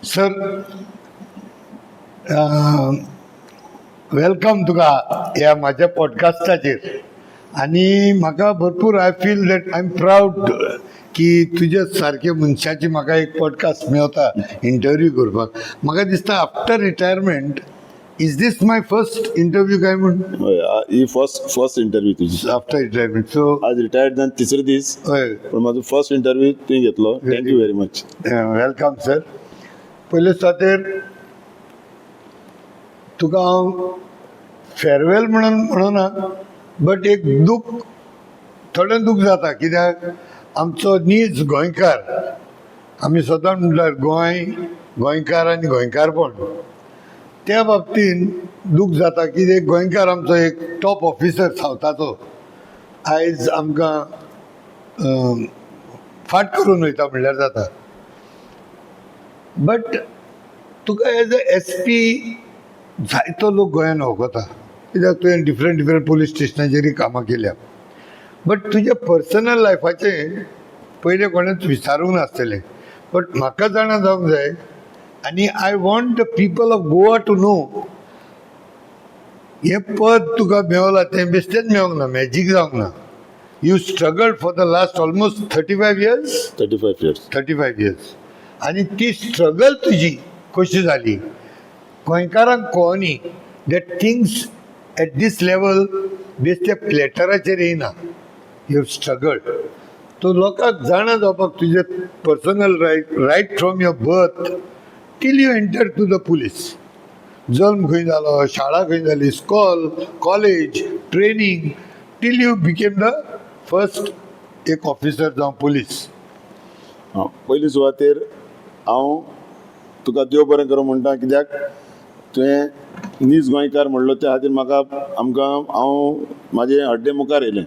Sir, welcome तुका ह्या म्हाज्या पॉडकास्टाचेर. आनी म्हाका भरपूर, I feel that I am proud की तुज्या सारके मनशाची म्हाका एक पॉडकास्ट मेवता इंटरव्यू करपाक. म्हाका दिसता, after retirement is this my first interview काय म्हूण. हय, ही फर्स्ट फर्स्ट इंटरव्यू तुजी. आफ्टर रिटायरमेंट, सो आज रिटायर्ड जावन तिसरे दीस, पूण म्हाजो फर्स्ट इंटरव्यू तुवें घेतलो. Thank you very much. Welcome sir. पयले सुवातेर तुका हांव फेरवेल म्हणून म्हणना, बट एक दूख, थोडें दूख जाता, कित्याक आमचो नीज गोंयकार, आमी सदां म्हणल्यार गोंय, गोंयकार आनी गोंयकारपण, त्या बाबतीन दूख जाता की एक गोंयकार, आमचो एक टॉप ऑफिसर सावथाचो, आयज आमकां फाट करून वयता म्हणल्यार जाता. बट तुका एज अ एसपी जायतो लोक गोंयान वळखता, कित्याक तुवें डिफरंट डिफरंट पुलीस स्टेशनाचेरय कामां केल्या. बट तुज्या पर्सनल लायफाचें पयलें कोणेंच विचारूंक नासतलें, बट म्हाका जाणा जावंक जाय आनी I want the people of Goa to know, हें पद तुका मेवलां तें बेश्टेंच मेवंक ना, मॅजीक जावंक ना. You struggle for the last almost 35 years. 35 years. 35 years. आनी ती स्ट्रगल तुजी कशी जाली, गोंयकारांक कळनी that things at this level बेश्टे प्लेटराचेर येयना. You struggle. तो लोकांक जाणा जावपाक तुजें personal right from your birth till you enter to the police, जल्म खंय जालो, शाळा खंय जाली, school, college, training, till you became the first एक ऑफिसर जावं पुलीस. आं, पयली सुवातेर हांव तुका देव बरें करूं म्हणटा, कित्याक तुवें नीज गोंयकार म्हणलो, त्या खातीर म्हाका आमकां हांव म्हाजें हड्डें मुखार येयलें.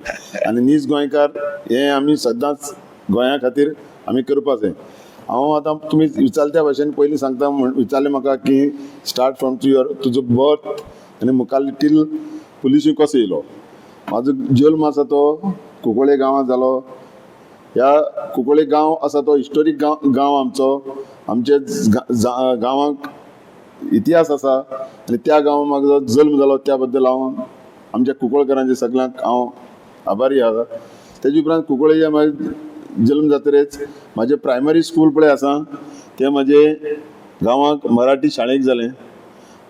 आनी नीज गोंयकार हें आमी सदांच गोंया खातीर आमी करपा जाय. हांव आतां तुमी विचारल्या त्या भाशेन पयलीं सांगता म्हण विचारलें म्हाका की स्टार्ट फ्रॉम टू your तुजो बर्थ आनी मुखार टील पुलिसूय कसो येयलो. म्हाजो जल्म आसा तो कुंकळे गांवांत जालो. ह्या कुंकळे गांव आसा तो हिस्टोरीक गांव, गांव आमचो. आमच्या गांवाक इतिहास आसा आनी त्या गांवांत म्हाजो जल्म जालो, त्या बद्दल हांव आमच्या कुंकळकरांचे सगळ्यांक हांव आभारी आसा. तेजे उपरांत कुंकळे मागीर जल्म जातरेच म्हाजें प्रायमरी स्कूल पळय आसा तें म्हाजें गांवांत मराठी शाळेक जालें.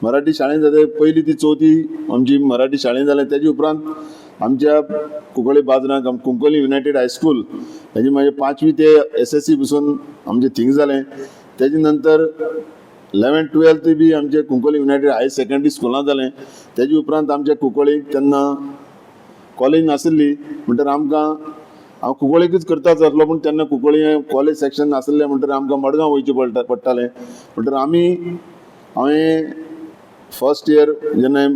मराठी शाळेंत जातकीर पयली ती चवथी आमची मराठी शाळेंत जालें. तेजे उपरांत आमच्या कुंकळे बाजरांत कुंकळी युनायटेड हायस्कूल हेजी मागीर पांचवी ते एसएससी पसून आमचें थिंग जालें. तेजे नंतर 11th 12th बी आमचे कुंकळी युनायटेड हायर सेकंडरी स्कुलांत जालें. तेजे उपरांत आमच्या कुंकळीक तेन्ना कॉलेज नासली, म्हणटकीर आमकां, हांव कुंकळीकूच करता जातलो, पूण तेन्ना कुंकळी कॉलेज सेक्शन नासलें, म्हणटकीर आमकां मडगांव वयचें पडटालें. म्हणटकीर आमी हांवें फर्स्ट इयर जेन्ना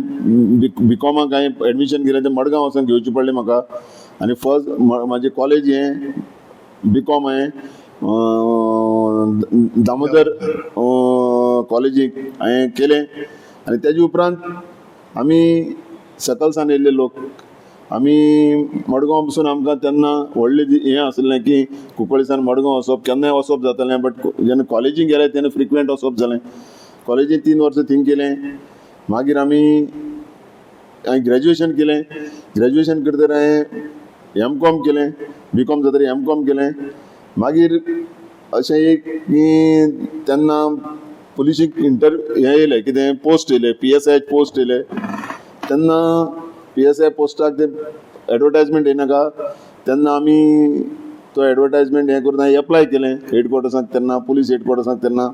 बी कॉमाक हांवें एडमिशन घेतलें, तें मडगांव वचोन घेवचें पडलें म्हाका. आनी फर्स्ट म्हाजें कॉलेज हें बी कॉम हांवें दामोदर कॉलेजीक हांवें केलें. आनी तेजे उपरांत आमी सकल सान येयल्ले लोक, आमी मडगांव पसून आमकां तेन्ना व्हडलें हें आसलें की कुंकळीसान मडगांव वचप, केन्नाय वचप जातालें. बट जेन्ना कॉलेजीक गेले तेन्ना फ्रिक्वंट वचप जालें. कॉलेजीन 3 वर्सां थिंग केलें. मागीर आमी हांवें ग्रॅज्युएशन केलें. ग्रॅज्युएशन करतकीर हांवें एम कॉम केलें. बी कॉम जातकीर एम कॉम केलें. मागीर अशें एक की तेन्ना पुलिशीक इंटर हें येयलें, कितें पोस्ट येयले, पीएसआय पोस्ट येयले. तेन्ना पीएसआय पोस्टाक ते एडवर्टायजमेंट येयनाका, तेन्ना आमी तो एडवर्टायजमेंट हें करून हांवें एप्लाय केलें हेडक्वॉर्टर्साक. तेन्ना पुलीस हेडक्वॉर्टर्साक तेन्ना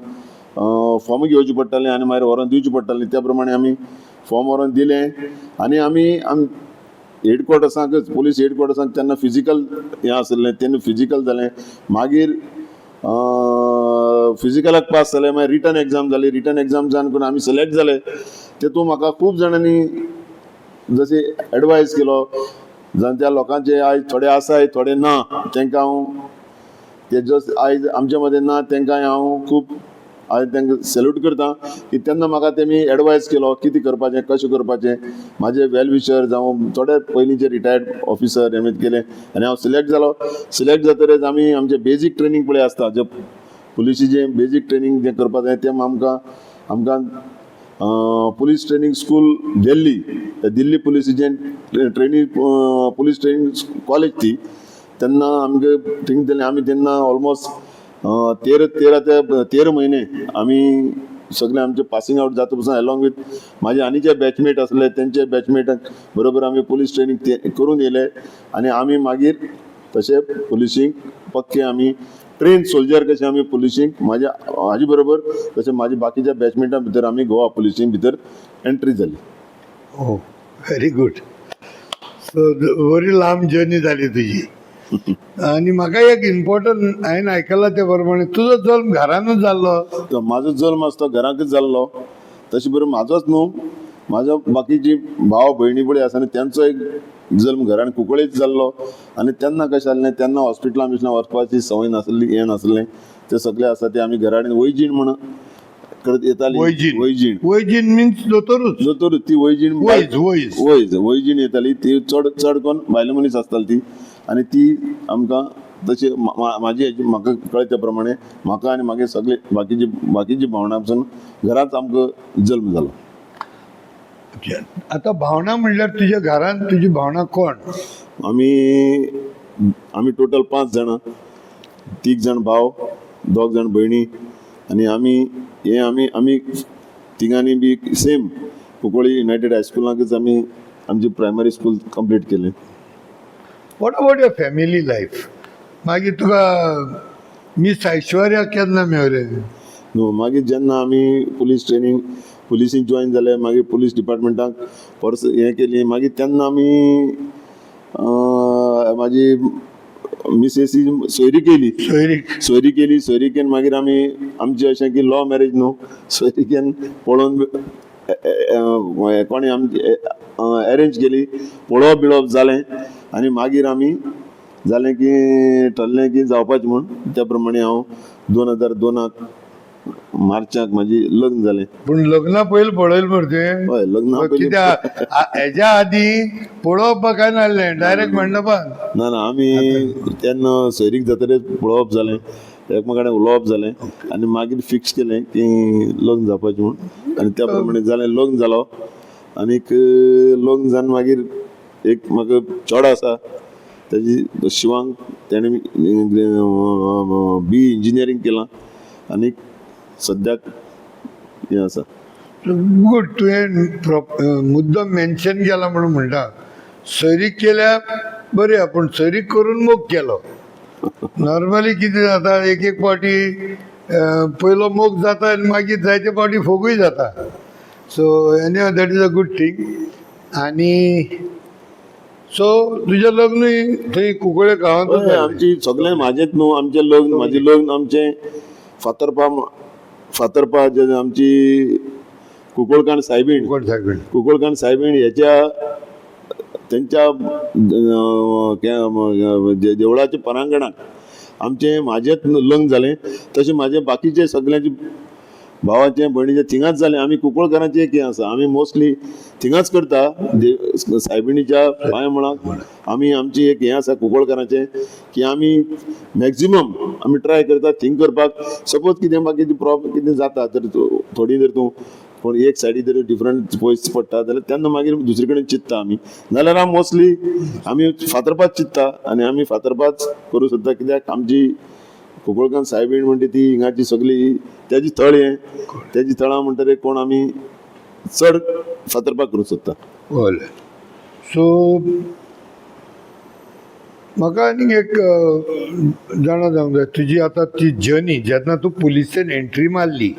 फॉर्म घेवचें पडटालें आनी मागीर व्हरोन दिवचें पडटालें. त्या प्रमाणे आमी फॉर्म व्हरोन दिलें आनी आमी हेडक्वॉर्टर्साकच, पुलीस हेडक्वॉर्टर्साक तेन्ना फिजिकल हें आसलें, तेन्ना फिजिकल जालें. मागीर फिजिकलाक पास जाले, मागीर रिटन एग्जाम जाली. रिटन एग्जाम जावन करून आमी सिलेक्ट जाले. तेतून म्हाका खूब जाणांनी जशें एडवायस केलो, जावन त्या लोकांचे आयज थोडे आसाय, थोडे ना. तांकां हांव ते जस्ट आयज आमच्या मदें ना, तांकां हांव खूब आयज तांकां सॅल्यूट करता की तेन्ना म्हाका तेमी एडवायस केलो कितें करपाचें, कशें करपाचें. म्हाजे वेल विशर जावं थोडे पयलींचे रिटायर्ड ऑफिसर हेमी केलें आनी हांव सिलेक्ट जालो. सिलेक्ट जातकीच आमी आमचें बेजीक ट्रेनींग पळय आसता जे पुलिसीचें बेजीक ट्रेनींग जें करपा जाय तें आमकां आमकां पुलीस ट्रेनींग स्कूल दिल्ली, दिल्ली पुलिसीचें ट्रेनींग, पुलीस ट्रेनींग कॉलेज ती. तेन्ना आमकां थिंग दिलें आमी. तेन्ना ऑलमोस्ट 13 ते 13 म्हयने आमी सगळे आमचे पासिंग आवट जाता पसून अलॉंग विथ माझे आनी जे बॅचमेट आसले तेंचे बॅचमेटाक बरोबर आमी पुलीस ट्रेनींग ते करून येयले आनी आमी मागीर तशे पुलिसींक पक्के आमी ट्रेन सोल्जर कशे आमी पुलिसींक म्हाज्या हाजे बरोबर तशें म्हाज्या बाकीच्या बॅचमेटां भितर आमी गोवा पुलिसींग भितर एंट्री जाली. Oh, very good. So बरी लांब जर्नी जाली तुजी. आनी म्हाका एक इम्पॉर्टंट, हांवें आयकलां ते प्रमाणे तुजो जल्म घरानूच जाल्लो. तर म्हाजो जल्म आसा तो घराकच जाल्लो. तशें बरोबर म्हाजोच न्हू, म्हाजो बाकीची भाव भयणी पळय आसा न्ही, तेंचो एक जल्म घरान कुंकळेच जाल्लो. आनी तेन्ना कशें जालें, तेन्ना हॉस्पिटलां बिस्पिटलां वचपाची संवय नासली, हें नासलें. ते सगळे आसा ते आमी घरा कडेन वैजीण म्हण करत येताली. वैजीण. वैजीण. वैजीण मिन्स दोतोरूच. दोतोर ती वैजीण. वैज, वैज. वैज, वैजीण येताली. ती चड चड करून बायल मनीस आसताली ती. आनी ती आमकां तशी म्हाजी हेजी म्हाका कळ्ळें त्या प्रमाणे म्हाका आनी मागीर सगळे बाकीची भावंडां पसून घरांत आमकां जल्म जालो. आता भावंडां म्हणल्यार तुज्या घरान तुजी भावंडां कोण? आमी आमी टोटल पांच जाणां. तीग जाण भाव, दोग जाण भयणी. आनी आमी हे आमी आमी तिगांनी बी सेम कुंकळी युनायटेड हायस्कुलाकच आमी आमची प्रायमरी स्कूल कंप्लीट केलें. What about your family life? मागीर तुका मिस ऐश्वर्या केन्ना मेवलें? न्हू, मागीर जेन्ना आमी पुलीस ट्रेनींग पुलिसीक जॉयन जाले, मागीर पुलीस डिपार्टमेंटाक परस हें केली. मागीर तेन्ना आमी म्हाजी मिसेसी सोयरी केली. सोयरीक. सोयरी केली. सोयरीकेन मागीर आमी आमचें अशें की लव मॅरेज न्हू, सोयरीकेन पळोवन कोणें आमची एरेंज केली. पळोवप बिळोवप जालें आनी मागीर आमी जालें की ठरलें की जावपाचें म्हूण. त्या प्रमाणे हांव 2002 मार्चाक म्हाजी लग्न जालें. पूण लग्ना पयलीं पळयलें मरे तुवें? हय, लग्ना पयलीं. कित्याक हेज्या आदी पळोवपाक काय नासलें, डायरेक्ट मंडपान? ना ना, आमी तेन्ना सोयरीक जातकीर पळोवप जालें, एकमेका कडेन उलोवप जालें आनी मागीर फिक्स केलें की लग्न जावपाचें म्हूण. आनी त्या प्रमाणे जालें, लग्न जालो. आनीक लग्न जावन मागीर एक म्हाका चेडो आसा तेजी, शिवांग. तेणें बी इंजिनियरींग केलां आनी सद्याक हें आसा. गुड. तुवें मुद्दम मेन्शन केला म्हणून म्हणटा, सोयरीक केल्या बरें, पूण सोयरीक करून मोग केलो. नॉर्मली कितें जाता, एक एक फावटी पयलो मोग जाता आनी मागीर जायते फावटी फोगूय जाता. So any, that is a good thing. आनी सो तुजें लग्नूय थंय कुंकळे गांवांतूच हय. जालें? आमची सगळें म्हाजेंच न्हू, आमचें लग्न, म्हाजें लग्न आमचें फातर्पा, फातर्पा जे आमची कुंकळकाण सायबीण. कुंकळ सायबीण. कुंकळकाण सायबीण हेच्या तेंच्या देवळाच्या परांगणात आमचें म्हाजेंच लग्न जालें. तशें म्हाजें बाकीचे सगळ्यांचे भावाचें भयणीचें थिंगाच जालें. आमी कुंकळकारांचें एक हें आसा, आमी मोस्टली थिंगाच करता. सायबिणीच्या पांय मुळाक आमी आमची एक हें आसा कुंकळकारांचें की आमी मॅक्झिमम आमी ट्राय करता थिंग करपाक. सपोज कितें बाकीचे प्रॉब्लम कितें जाता तर थोडी जर तूं कोण एक सायडी जर डिफरंट पयस पडटा जाल्यार तेन्ना मागीर दुसरे कडेन चिंत्ता आमी. नाल्यार आमी मोस्टली आमी फातर्पाच चिंत्ता आनी आमी फातर्पाच करूं सोदता, कित्याक आमची कुंकळकान सायबीण म्हणटा ती हिंगाची सगळी तेजी थळ हें, तेजी थळां म्हणटकीर कोण आमी चड फातर्पा करूंक सोदता. बरें, सो म्हाका आनीक एक जाणा जावंक जाय, तुजी आतां ती जर्नी जेन्ना तूं पुलिसेन एंट्री मारली,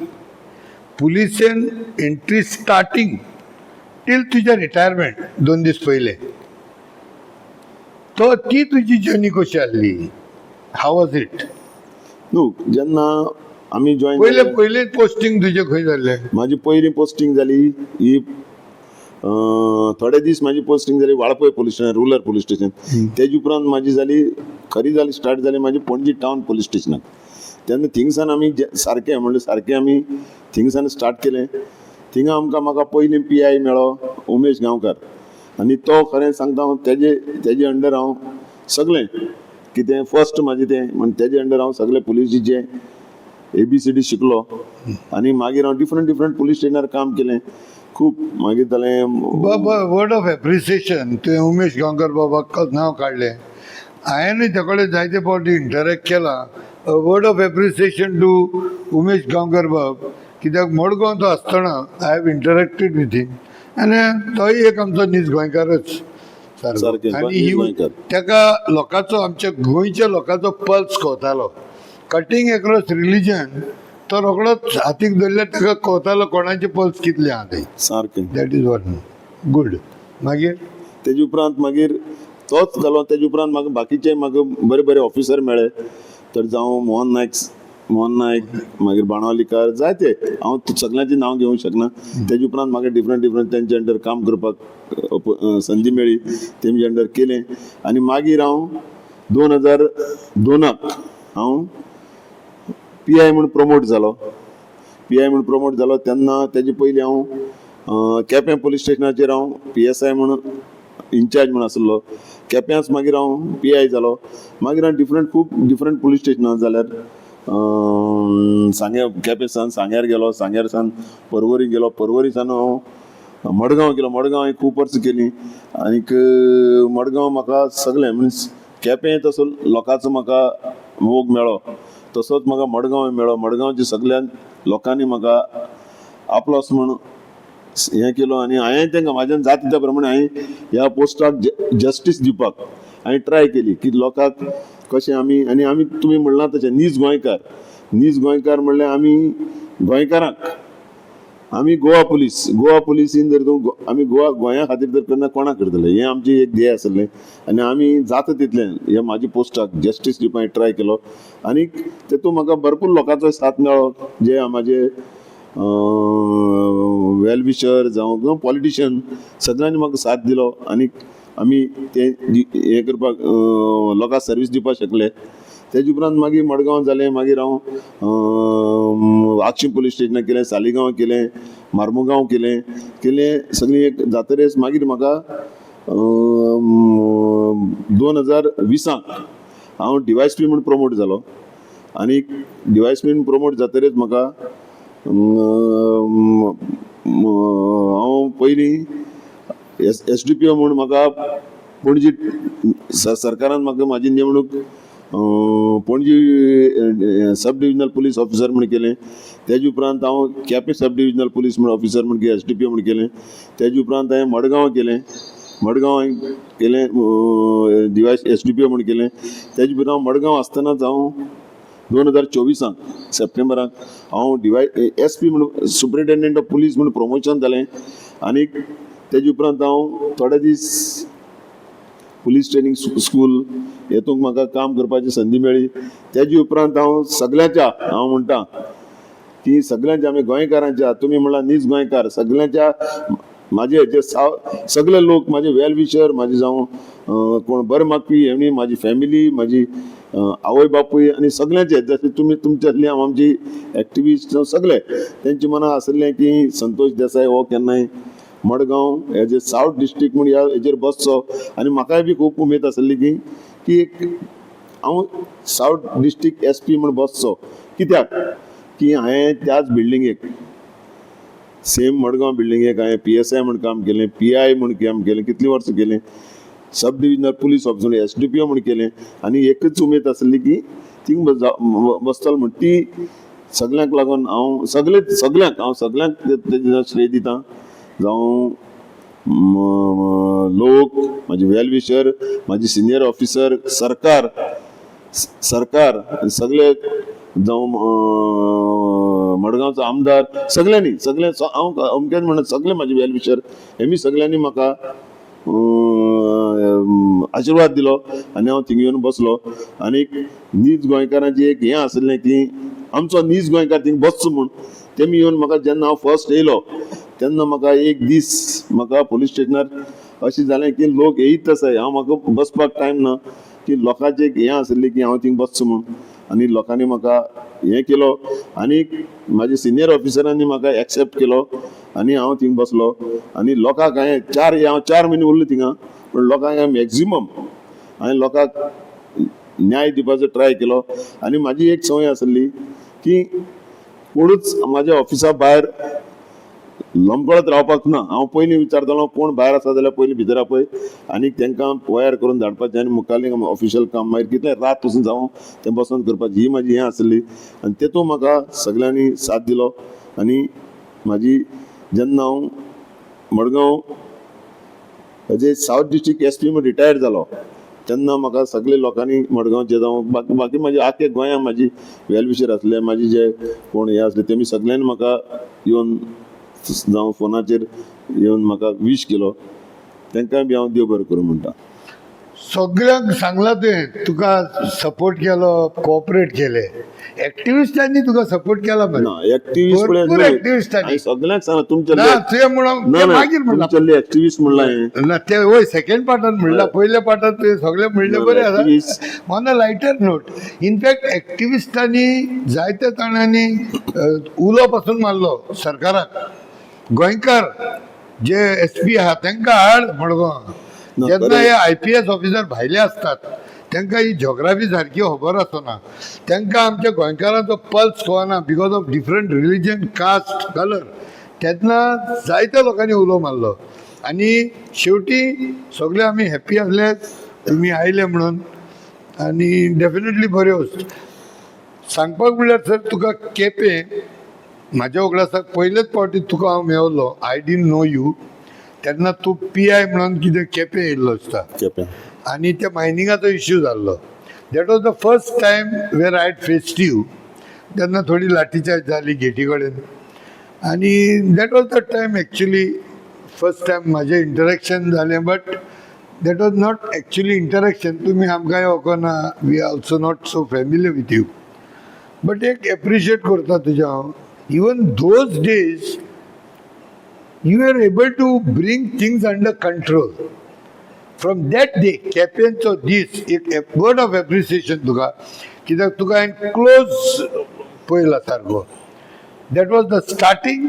पुलिसेन एंट्री स्टार्टींग टील तुज्या रिटायरमेंट 2 दीस पयले, तो ती तुजी जर्नी कशी आसली? How was it? न्हू, जेन्ना आमी जॉयन पयले पयले पोस्टींग तुजें खंय जाल्लें? म्हाजी पयली पोस्टींग जाली ही थोडे दीस म्हाजी पोस्टींग जाली Valpoi police station, rural police station. तेजे उपरांत म्हाजी जाली, खरी जाली, स्टार्ट जाली म्हाजी पणजी टावन पोलीस स्टेशनाक. तेन्ना थिंगसान आमी सारकें म्हणल्यार सारकें आमी थिंगसान स्टार्ट केलें. थिंगा आमकां म्हाका पयलीं पी I मेळ्ळो उमेश गांवकार आनी तो खरें सांगता हांव, तेजे तेजे अंडर हांव सगळें कितें फर्स्ट म्हाजें तें म्हण तेजे अंडर हांव सगळें पुलिसीचें ABCD शिकलो आनी मागीर हांव डिफरंट डिफरंट पुलीस स्टेशनार काम केलें खूब. मागीर जालें. वर्ड ऑफ एप्रिसिएशन, तुवें उमेश गांवकर बाबाक नांव काडलें. हांवें त्या कडेन जायते फावटी इंटरेक्ट केलां. Word of appreciation to Umesh Gaonkar बाब, कित्याक मडगांव तो आसतना I have interacted with him आनी तोय एक आमचो नीज गोंयकारच. सारकें, आनी नीज ही गोंयकार. ताका लोकांचो, आमच्या गोंयच्या लोकांचो पल्स कळतालो. कटींग एक्रॉस रिलिजन, तो रोखडोच हातीक धरल्यार ताका कळतालो कोणाचे पल्स कितले आहा ते. सारकें. That is one good. मागीर? तेजे उपरांत मागीर तोच जालो. तेजे उपरांत म्हाका बाकीचे म्हाका बरे बरे ऑफिसर मेळ्ळे, तर जावं मोहन नायक, मोहन नायक, मागीर बाणावलीकार, जायते. हांव सगल्यांची नांव घेवंक शकना. तेजे उपरांत म्हाका डिफरंट डिफरंट तेंचे अंडर काम करपाक संदी मेळ्ळी. तेमचे अंडर केलें आनी मागीर हांव 2002 हांव पीआय म्हूण प्रमोट जालो. पीआय म्हूण प्रमोट जालो तेन्ना तेजे पयलीं हांव केपें पुलीस स्टेशनाचेर हांव पीएसआय म्हूण इन्चार्ज म्हूण आसलो केप्यांच. मागीर हांव पीआय जालो. मागीर हांव डिफरंट, खूब डिफरंट पुलीस स्टेशनां जाल्यार सांग्या, केपें सावन सांग्यार गेलो, सांग्यार सावन परवरी गेलो, परवरी सावन हांव मडगांव गेलो. मडगांव हांवें खूब वर्सां केलीं आनीक मडगांव म्हाका सगळें, मिन्स केपें तसो लोकांचो म्हाका मोग मेळ्ळो, तसोच म्हाका मडगांव मेळ्ळो. मडगांवच्या सगळ्या लोकांनी म्हाका आपलोस म्हूण हें केलो आनी हांवें तांकां म्हाज्यान जाता त्या प्रमाणे हांवें ह्या पोस्टाक जस्टीस दिवपाक हांवें ट्राय केली की लोकांक कशें आमी आनी आमी तुमी म्हणलां तशें नीज गोंयकार, नीज गोंयकार म्हणल्यार आमी गोंयकारांक आमी गोवा पुलीस, गोवा पुलिसीन जर तूं आमी गोवा गोंया खातीर जर करना, कोणाक करतले? हें आमचें एक ध्येय आसलें आनी आमी जाता तितलें हे म्हाज्या पोस्टाक जस्टीस दिवपाक हांवें ट्राय केलो आनी तेतून म्हाका भरपूर लोकांचो साथ मेळ्ळो, जे म्हाजे वेल विशर जावं पॉलिटिशियन, सगळ्यांनी म्हाका साथ दिलो आनी आमी ते हें करपाक, लोकांक सर्वीस दिवपाक शकले. तेजे उपरांत मागीर मडगांव जालें. मागीर हांव आगशी पुलीस स्टेशनार केलें, सालिगांव केलें, मार्मुगांव केलें. केलें सगळीं एक जातरेच मागीर म्हाका 2020 हांव डीवायएसपी म्हूण प्रमोट जालो आनी डीवायएसपी म्हूण प्रमोट जातरीच म्हाका हांव पयलीं एसडीपीओ म्हूण म्हाका पणजी सरकारान म्हाका म्हाजी नेमणूक Panaji sub divisional police officer म्हूण केलें. तेजे उपरांत हांव केपें सब डिविजनल पुलीस म्हूण ऑफिसर म्हूण एसडीपीओ म्हूण केलें. तेजे उपरांत हांवें मडगांव केलें. मडगांव हांवें केलें, डिवाय एसडीपीओ म्हूण केलें. तेजे उपरांत हांव मडगांव आसतनाच हांव 2024 सप्टेंबराक हांव डिवाय एसपी म्हूण, सुपरिटेंडंट ऑफ पुलीस म्हूण प्रमोशन जालें आनी तेजे उपरांत हांव थोडे दीस पुलीस ट्रेनींग स्कूल हेतूंक म्हाका काम करपाची संदी मेळ्ळी. तेजे उपरांत हांव सगळ्यांच्या, हांव म्हणटा की सगळ्यांच्या, आमी गोंयकारांच्या, तुमी म्हणल्यार नीज गोंयकार, सगळ्यांच्या म्हाजे जे साव सगळे लोक म्हाजे वेल विशर, म्हाजे जावं कोण बरें मागपी, हेणी म्हाजी फॅमिली, म्हाजी आवय बापूय आनी सगळ्यांचे, जशें तुमी तुमच्यातली हांव आमची एक्टिविस्ट सगळे, तेंचे मनां आसलें की संतोष देसाय हो केन्नाय Madgaon as a south district म्हूण ह्या हेजेर बसचो आनी म्हाकाय बी खूब उमेद आसली की की एक हांव सावथ डिस्ट्रिक्ट एसपी म्हूण बसचो, कित्याक की हांवें त्याच बिल्डिंगेक, सेम मडगांव बिल्डिंगेक हांवें पीएसआय म्हूण काम केलें, पीआय म्हूण काम केलें, कितलीं वर्सां केलें, sub divisional police officer SDPO म्हूण केलें आनी एकच उमेद आसली की थिंग बसतलो म्हूण. ती सगल्यांक लागून हांव सगळे सगल्यांक, हांव सगल्यांक तेजें श्रेय दिता, जावं लोक म्हाजे वेल विशर, म्हाजे सिनियर ऑफिसर, सरकार, सरकार सगळे, जावं मडगांवचो आमदार, सगळ्यांनी, सगळे, हांव अमकेच म्हणत, सगळे म्हाजे वेल विशर हेमी सगळ्यांनी म्हाका आशिर्वाद दिलो आनी हांव थिंग येवन बसलो. आनी नीज गोंयकारांची एक हें आसलें की आमचो नीज गोंयकार थिंग बसचो म्हूण. तेमी येवन म्हाका, जेन्ना हांव फर्स्ट येयलो तेन्ना म्हाका एक दीस म्हाका पुलीस स्टेशनार अशें जालें की लोक येयत आसाय, हांव म्हाका बसपाक टायम ना, की लोकांचें एक हें आसलें की हांव थिंग बसचो म्हूण आनी लोकांनी म्हाका हें केलो आनी म्हाजे सिनियर ऑफिसरांनी म्हाका एक्सेप्ट केलो आनी हांव थिंग बसलो. आनी लोकांक हांवें चार, हांव 4 म्हयने उरलो थिंगा, पूण लोकांक हांवें मॅक्झिमम हांवें लोकांक न्याय दिवपाचो ट्राय केलो. आनी म्हाजी एक संवय आसली की कोणूच म्हाज्या ऑफिसा भायर लंबकळत रावपाक ना. हांव पयलीं विचारतालो कोण भायर आसा जाल्यार पयलीं भितर आपय आनी तांकां वयर करून धाडपाचें आनी मुखाल्लें ऑफिशियल काम मागीर कितें रात पसून जावं तें बसोन करपाचें, ही म्हाजी हें आसली. आनी तेतून म्हाका सगल्यांनी साथ दिलो. आनी म्हाजी जेन्ना हांव Madgaon as a south district SP म्हूण रिटायर्ड जालो तेन्ना म्हाका सगळे लोकांनी मडगांवचे जावं बाकी बाकी म्हाजे आख्खे गोंया म्हाजी वेलविशर आसले, म्हाजी जे कोण हे आसले तेमी सगल्यांनी म्हाका येवन जावं फोनाचेर येवन म्हाका वीश केलो. तांकां बी हांव देव बरें करूं म्हणटा. सगळ्यांक सांगलां तुवें, तुका सपोर्ट केलो, कोऑपरेट केले, एक्टिविस्टांनी तुका सपोर्ट केला मरे. ना, एक्टिविस्ट भरपूर एक्टिविस्टांनी. सगल्यांक सांगला तुमच्या ना, तुवें म्हणून ते मागीर म्हणलां. तुमच्या एक्टिविस्ट म्हणला हांवें. ना, ते वय सेकंड पार्टान म्हणला, पयल्या पार्टान तुवें सगळें म्हणलें बरें आसा. Activist. On a lighter note, in fact एक्टिविस्टांनी जायत्या जाणांनी उलो पासून मारलो सरकाराक, गोंयकार जे एस पी आहा तांकां हाड मडगांव. ना, जेन्ना खरें. हे IPS officer भायले आसतात तांकां ही जोग्राफी सारकी खबर आसना, तांकां आमच्या गोंयकारांचो पल्स कळना because of different religion, caste, colour. तेन्ना जायत्या लोकांनी उलो मारलो आनी शेवटी सगळे आमी हॅप्पी आसले तुमी आयले म्हणून. आनी डेफिनेटली बऱ्यो वस्तू सांगपाक म्हणल्यार सर, तुका केपें म्हाज्या उगडासाक पयलेच फावटी तुका हांव मेवलो. I didn't know you. तेन्ना तूं PI म्हणून कितें केपें येयल्लो आसता केपें. आनी त्या मायनिंगाचो इश्यू जाल्लो. That was the first time where I had faced you. तेन्ना थोडी लाठीचार्ज जाली गेटी कडेन आनी that was the time, actually first time म्हाजें इंटरेक्शन जालें, but that was not actually interaction. तुमी आमकांय वळखना, we are also not so familiar with you, but एक एप्रिशिएट करता तुजें हांव. Even those days you are able to bring things under control. From that day केपेंचो दीस एक word of appreciation तुका, कित्याक तुका हांवें क्लोज पळयला सारको. That was the starting.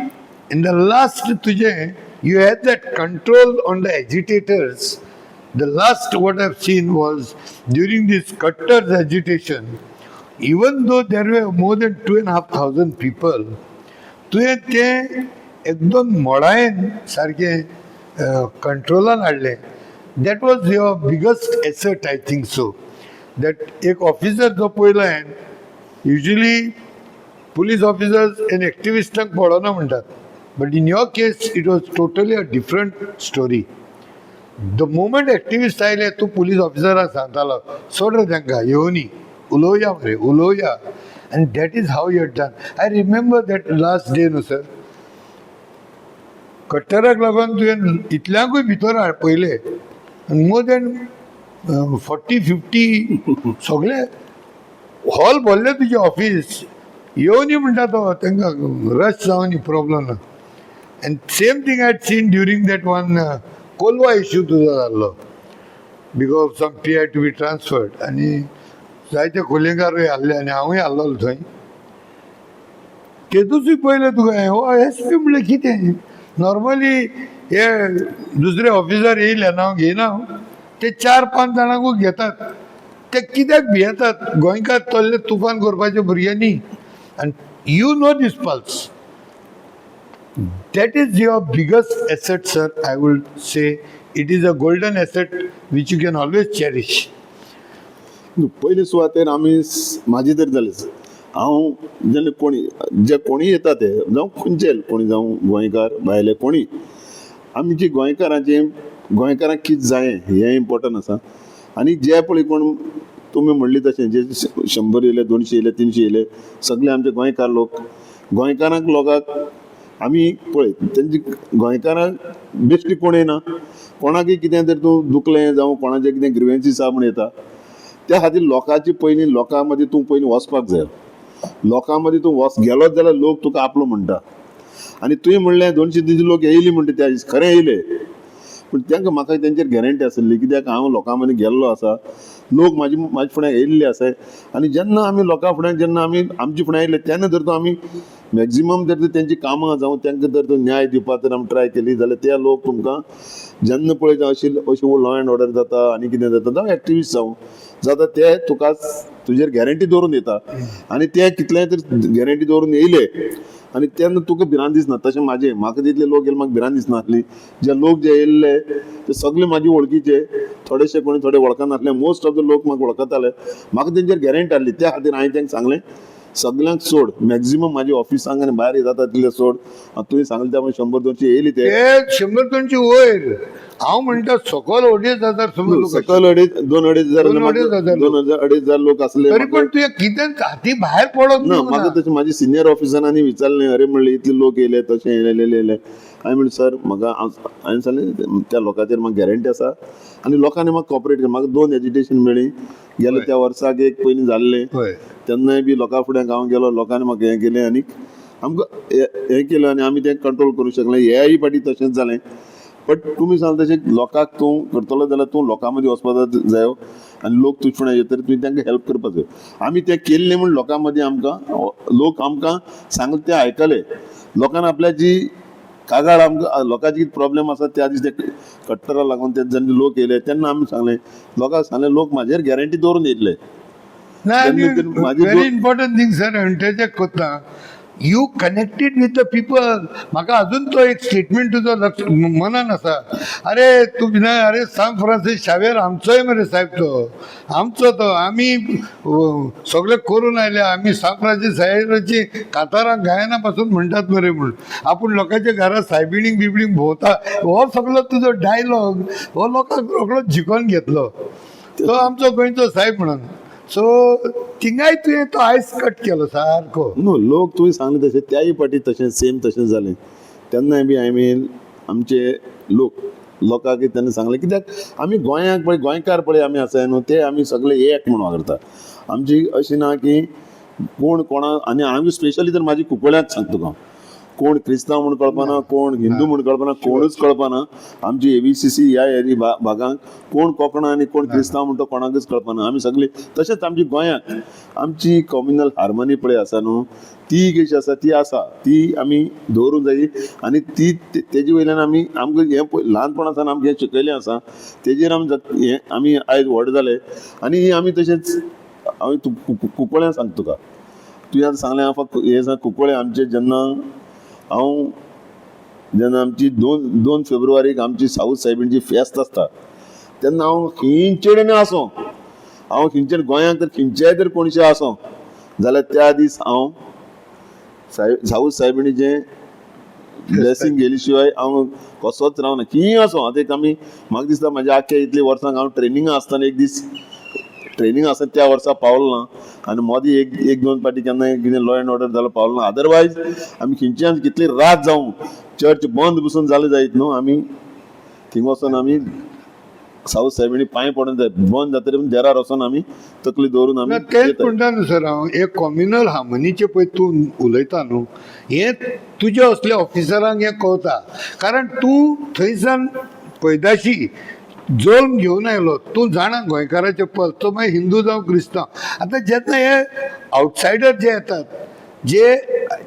In the last तुजें you had that control on the agitators. The last what have seen was during this cutters agitation, even though there were more than 2,500 people, तुवें तें एकदम मोडायेन सारकें कंट्रोलान हाडलें. That was your biggest asset, I think so, that एक officer जो पयलो हांवें, usually police officers आनी एक्टिविस्टांक पळोवना म्हणटात, but in your case it was totally a different story. The moment activist आयले, तूं पुलीस ऑफिसराक सांगतालो, सोड रे तांकां, येवनी, उलोवया मरे, उलोवया. And that is how you done. I remember that last day न्हू सर, कट्टराक लागून तुवें इतल्यांकूय भितर हाड पयले, मोर दॅन 40-50 सगळे हॉल भरले तुजें ऑफीस. येवनी म्हणटा तो तांकां, रश जावनी, प्रॉब्लम ना. And same thing I seen during that one Colva issue तुजो जाल्लो, because some PI to be transferred, आनी जायते खोलयेंकारूय हाडले आनी हांवूय हाडलेलो थंय. तेदूसूय पयलें तुका हो SP म्हणलें कितें, नॉर्मली हे दुसरे ऑफिसर येयले ना, हांव घेयना हांव. ते चार पांच जाणांकूच घेतात, ते कित्याक भियेतात? गोंयकार तल्ले तुफान करपाचे भुरगे न्ही. आनी you know this pulse. That is your biggest asset, sir. I will say it is a golden asset which you can always cherish. पयले सुवातेर आमी म्हाजी तरी जालें, हांव जेन्ना कोणी जे कोणी येता ते जावं खंयचे कोणी जावं, गोंयकार भायले कोणी, आमची गोंयकारांचे गोंयकारांक कितें जायें हें इम्पोर्टंट आसा. आनी जे पळय कोण तुमी म्हणली तशें जे 100 येयले, 200 येयले, 300 येयले, सगळे आमचे गोंयकार लोक, गोंयकारांक लोकांक आमी पळय तेंची गोंयकारांक बेश्टी कोण येना. कोणाकय कितें जर तूं दुखलें जावं कोणाचें कितें ग्रिवेन्सीस आहा म्हूण येता. त्या खातीर लोकांची पयलीं लोकां मदीं तूं पयलीं वचपाक जाय. लोकां मदीं तूं वच गेलोच जाल्यार लोक तुका आपलो म्हणटा. आनी तुवें म्हणलें 200-300 लोक येयले म्हणटा, त्या दीस खरें येयले, पूण तांकां म्हाका तेंचेर गॅरंटी आसली, कित्याक हांव लोकां मदीं गेल्लो आसा, लोक म्हाजी म्हाजे फुड्यान येयल्ले आसा. आनी जेन्ना आमी लोकां फुड्यान जेन्ना आमी आमचे फुड्यान येयले तेन्ना जर तूं आमी मॅक्झिमम जर तेंची कामां जावं तांकां जर तूं न्याय दिवपाक जर आमी ट्राय केली जाल्यार ते लोक तुमकां जेन्ना पळयता अशी अशी लॉ एंड ऑर्डर जाता आनी कितें जाता, जावं एक्टिविस्ट जावं जाता, ते तुका तुजेर गॅरंटी दवरून येता आनी ते कितलेय तर गॅरंटी दवरून येयले आनी तेन्ना तुका भिरांत दिसना. तशें म्हाजें, म्हाका जितले लोक येयले म्हाका भिरांत दिसनासली. जे लोक जे येयल्ले ते सगळे म्हाजे वळखीचे, थोडेशे कोणी थोडे वळखनासले, मोस्ट ऑफ the लोक म्हाका वळखताले. म्हाका तेंचेर गॅरंटी आहली, त्या खातीर हांवें तांकां सांगलें सगल्यांक सोड, मॅक्झिमम म्हाजे ऑफिसांक आनी भायर जाता तितले सोड. तुवें सांगलें त्या 100-200 येयली ते. ते 100-200 वयर, हांव म्हणटा सकल 2,500 समज लोक आशिल्ले. सकल अडीच, दोन अडीच हजार, दोन अडीच हजार. 2,000-2,500 लोक असले. तरी पण तुवें कितें हाती भायर पडत ना, म्हाका तशें म्हाजे सिनियर ऑफिसरांनी विचारलें, अरे म्हणलें इतले लोक येयले, तशें येयले येयले. हांवें म्हणलें सर म्हाका, हांवें सांगलें त्या लोकांचेर म्हाका गॅरंटी आसा आनी लोकांनी म्हाका कॉपरेट केलें. म्हाका 2 एजिटेशन मेळ्ळी गेले त्या वर्साक, एक पयलीं जाल्लें तेन्नाय बी लोकां फुडें हांव गेलो, लोकांनी म्हाका हें केलें आनी आमकां हें केलें आनी आमी तें कंट्रोल करूंक शकले. हेय फाटी तशेंच जालें. बट तुमी सांगता तशें लोकांक तूं करतलो जाल्यार तूं लोकां मदीं वचपाक जायो आनी लोक तुजे फुडें येतरी तुवें तांकां हेल्प करपाक जाय. आमी तें केल्लें म्हूण लोकां मदीं आमकां लोक आमकां सांगता तें आयकले. लोकांनी आपल्याची कागाळ आमकां, लोकांची कितें प्रॉब्लेम आसा त्या दीस ते कट्टरा लागून ते जेन्ना लोक येयले तेन्ना आमी सांगलें, लोकांक सांगलें, लोक म्हाजेर गॅरंटी दवरून येयल्ले. ना, माझी very important thing sir, interject करता, you connected with the people. म्हाका अजून तो एक स्टेटमेंट तुजो लक्ष मनान आसा. अरे तूं ना, अरे सांत फ्रांसीस शावेर आमचोय मरे साहेब, तो आमचो, तो आमी सगळे करून आयले. आमी सांत फ्रांसीस शावेराची कातारां गायना पासून म्हणटात मरे म्हूण. आपूण लोकांच्या घरा सायबिणीक बिबणीक भोंवता, हो सगळो तुजो डायलॉग हो लोकांक रोखडो जिखोन घेतलो, तो आमचो गोंयचो साहेब म्हणून. सो थिंगाय तुवें तो आयस कट केलो सारको. न्हू, लोक तुवें सांगलें तशें त्याय फाटी तशें सेम तशें जालें. तेन्नाय बी I mean आमचे लोक लोकांक तेन्ना सांगलें, कित्याक आमी गोंयांक पळय, गोंयकार पळय आमी आसाय न्हू, ते आमी सगळे एक म्हूण वागरता. आमची अशी ना की कोण कोणा, आनी आमी स्पेशली तर म्हाजी कुंकळ्यांत सांगता तुका, कोण क्रिस्तांव म्हूण कळपाना, कोण हिंदू म्हूण कळपाना, कोणूच कळपाना. आमची एबीसीसी ह्या एरी भागांक कोण कोंकणा आनी कोण क्रिस्तांव म्हण तो कोणाकच कळपाना. आमी सगळी तशेंच आमची गोंयांत आमची कॉम्युनल हार्मनी पळय आसा न्हू, ती कशी आसा ती आसा, ती आमी दवरूंक जायी आनी ती तेजे वयल्यान आमी आमकां हें ल्हानपणा सावन आमकां हें शिकयलें आसा, तेजेर आमी हें आमी आयज व्हड जाले. आनी ही आमी तशेंच हांवें कुंकळ्यां सांगता तुका, तुवें आतां सांगलें हांव फक्त हें सांग, कुंकळ्ळे आमचे जेन्ना हांव जेन्ना आमची 2 फेब्रुवारीक आमची साऊथ सायबीणची फेस्त आसता तेन्ना हांव खंयचे आसों, हांव खंयचे गोंयांत तर खंयच्याय तर कोणशे आसों जाल्यार त्या दीस हांव साऊथ सायबिणीचें ब्लेसींग घेयले शिवाय हांव कसोच रावना, खंय आसों. आतां एक आमी म्हाका दिसता म्हाज्या आख्ख्या इतल्या वर्सांक हांव ट्रेनिंगा आसतना एक दीस ट्रेनिंग आसतना त्या वर्सा पावलो ना आनी मदीं एक दोन पाटी केन्नाय कितें लॉ एंड ऑर्डर जालो पावलो ना. अदरवायज आमी खंयच्यान कितली रात जावं, चर्च बंद बसून जालें जायत न्हू, आमी थिंग वचोन आमी साऊथ सायबिणी पांय पडून जाय, बंद जातरी पूण देरार वचोन आमी तकली दवरून आमी तेच येता. म्हणटा न्हू सर हांव, एक कॉम्युनल हार्मनीचें पळय तूं उलयता न्हू, हें तुज्या असल्या ऑफिसरांक हें कळता, कारण तूं थंयसान पैदाशी जल्म घेवन आयलो, तूं जाणा गोंयकाराचें पल, तो मागीर हिंदू जावं क्रिस्तांव. आतां जेन्ना हे आवटसायडर जे येतात, जे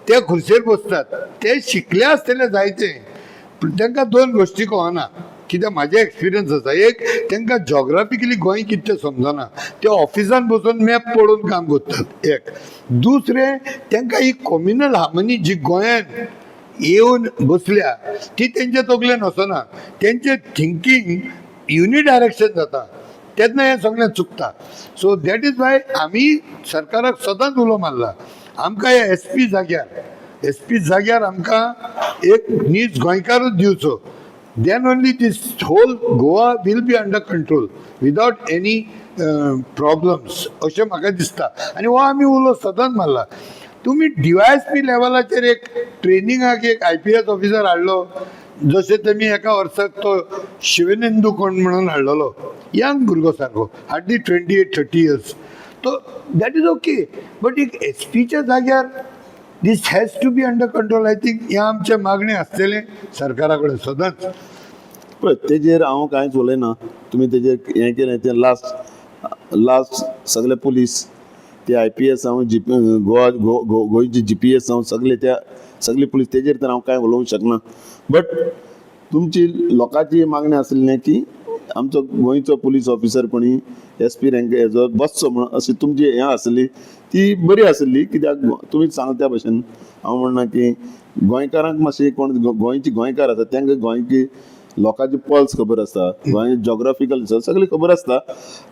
ते खुर्चेर बसतात, ते शिकले आसतले जायते, पूण तांकां दोन गोश्टी कळना, कित्याक म्हाजे एक्सपिरियन्स आसा. एक, तांकां जॉग्राफिकली गोंय कितें तें समजना, ते ऑफिसान बसून मॅप पळोवन काम करतात एक. दुसरें, तांकां ही कॉम्युनल हार्मनी जी गोंयांत येवन बसल्या ती तेंच्या तकलेन वचना, तेंचें थिंकींग युनिडायरेक्शन जाता, तेन्ना हें सगळें चुकता. सो that is why आमी सरकाराक सदांच उलो मारला, आमकां हे एस पी जाग्यार, एस पी जाग्यार आमकां एक नीज गोंयकारूच दिवचो. Then only this whole Goa will be under control without any problems, अशें म्हाका दिसता. आनी हो आमी उलो सदांच मारला. तुमी डीवायएसपी लेवलाचेर एक ट्रेनिंगाक एक आयपीएस ऑफिसर हाडलो, जशें तेमी एका वर्साक तो शिवनेंदू कोण म्हणून हाडलेलो, यंग भुरगो सारको, हार्डली 28-30 इयर्स तो, that is okay. But एक एस पीच्या जाग्यार this has to be under control. I think हें आमचें मागणें आसतलें सरकारा कडेन सदांच. पळय, तेजेर हांव कांयच उलयना. तुमी तेजेर हें केलें तें लास्ट लास्ट सगळे पुलीस ते आयपीएस जावं, जी पी गोवा गोंयची जीपीएस जावं, सगळे त्या सगळे पुलीस, तेजेर तर हांव कांय उलोवंक शकना. बट तुमची लोकांची मागणी आसली की आमचो गोंयचो पुलीस ऑफिसर कोणी एस पी रँक हेजो बसचो म्हणून अशी तुमची हें आसली ती बरी आसली. कित्याक तुमी सांगता त्या भशेन हांव म्हणना की गोंयकारांक मातशें कोण गोंयची गोंयकार आसा तांकां गोंयची लोकांची पल्स खबर आसता, गोंय जॉग्राफिकल सगळी खबर आसता.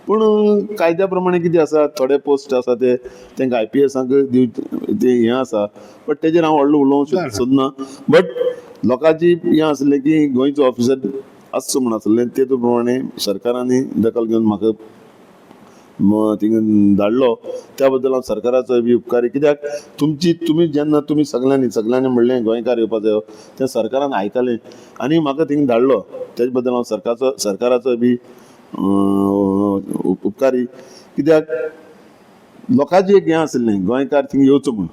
पूण कायद्या प्रमाणे कितें आसा, थोडे पोस्ट आसा ते तांकां आय पी एसांक दिव ते हें आसा, बट तेजेर हांव व्हडलो उलोवंक सोदना. बट लोकांची हें आसलें की गोंयचो ऑफिसर आसचो म्हूण आसलें, ते प्रमाणे सरकारांनी दखल घेवन म्हाका थिंगा धाडलो. त्या बद्दल हांव सरकाराचो बी उपकारी, कित्याक तुमची तुमी जेन्ना तुमी सगल्यांनी सगल्यांनी म्हणलें गोंयकार येवपा जायो, तें सरकारान आयकलें आनी म्हाका थिंगा धाडलो. तेजे बद्दल हांव सरकाराचो बी उपकारी, कित्याक लोकांचें एक हें आसलें गोंयकार थिंगा येवचो म्हूण,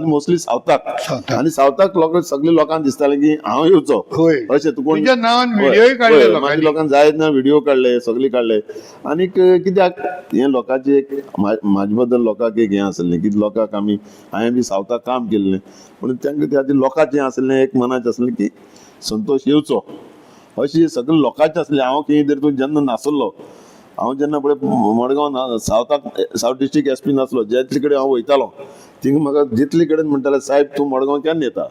मोस्टली सावथाक. सावथाक. आनी सावथाक लोक सगळे लोकांक दिसतालें की हांव येवचो अशें तूं कोण तुज्या नांवान व्हिडियोय काडले लोकांनी. मागीर लोकांक जाय ना व्हिडिओ काडले, सगळे काडले. आनीक कित्याक हें लोकांचें एक म्हाजे बद्दल लोकांक एक हें आसलें की लोकांक आमी हांवें बी सावथाक काम केल्लें, पूण तांकां त्या खातीर लोकांचें आसलें एक मनाचें आसलें की संतोश येवचो अशें सगळें लोकांचें आसलें. हांव खंय तरी तूं जेन्ना नासलो, हांव जेन्ना पळय मडगांव ना सावथाक सावथ डिस्ट्रिक्ट एस पी नासलो, जितले कडेन हांव वयतालो थिंगा म्हाका जितले कडेन म्हणटाले सायब तूं मडगांव केन्ना येता,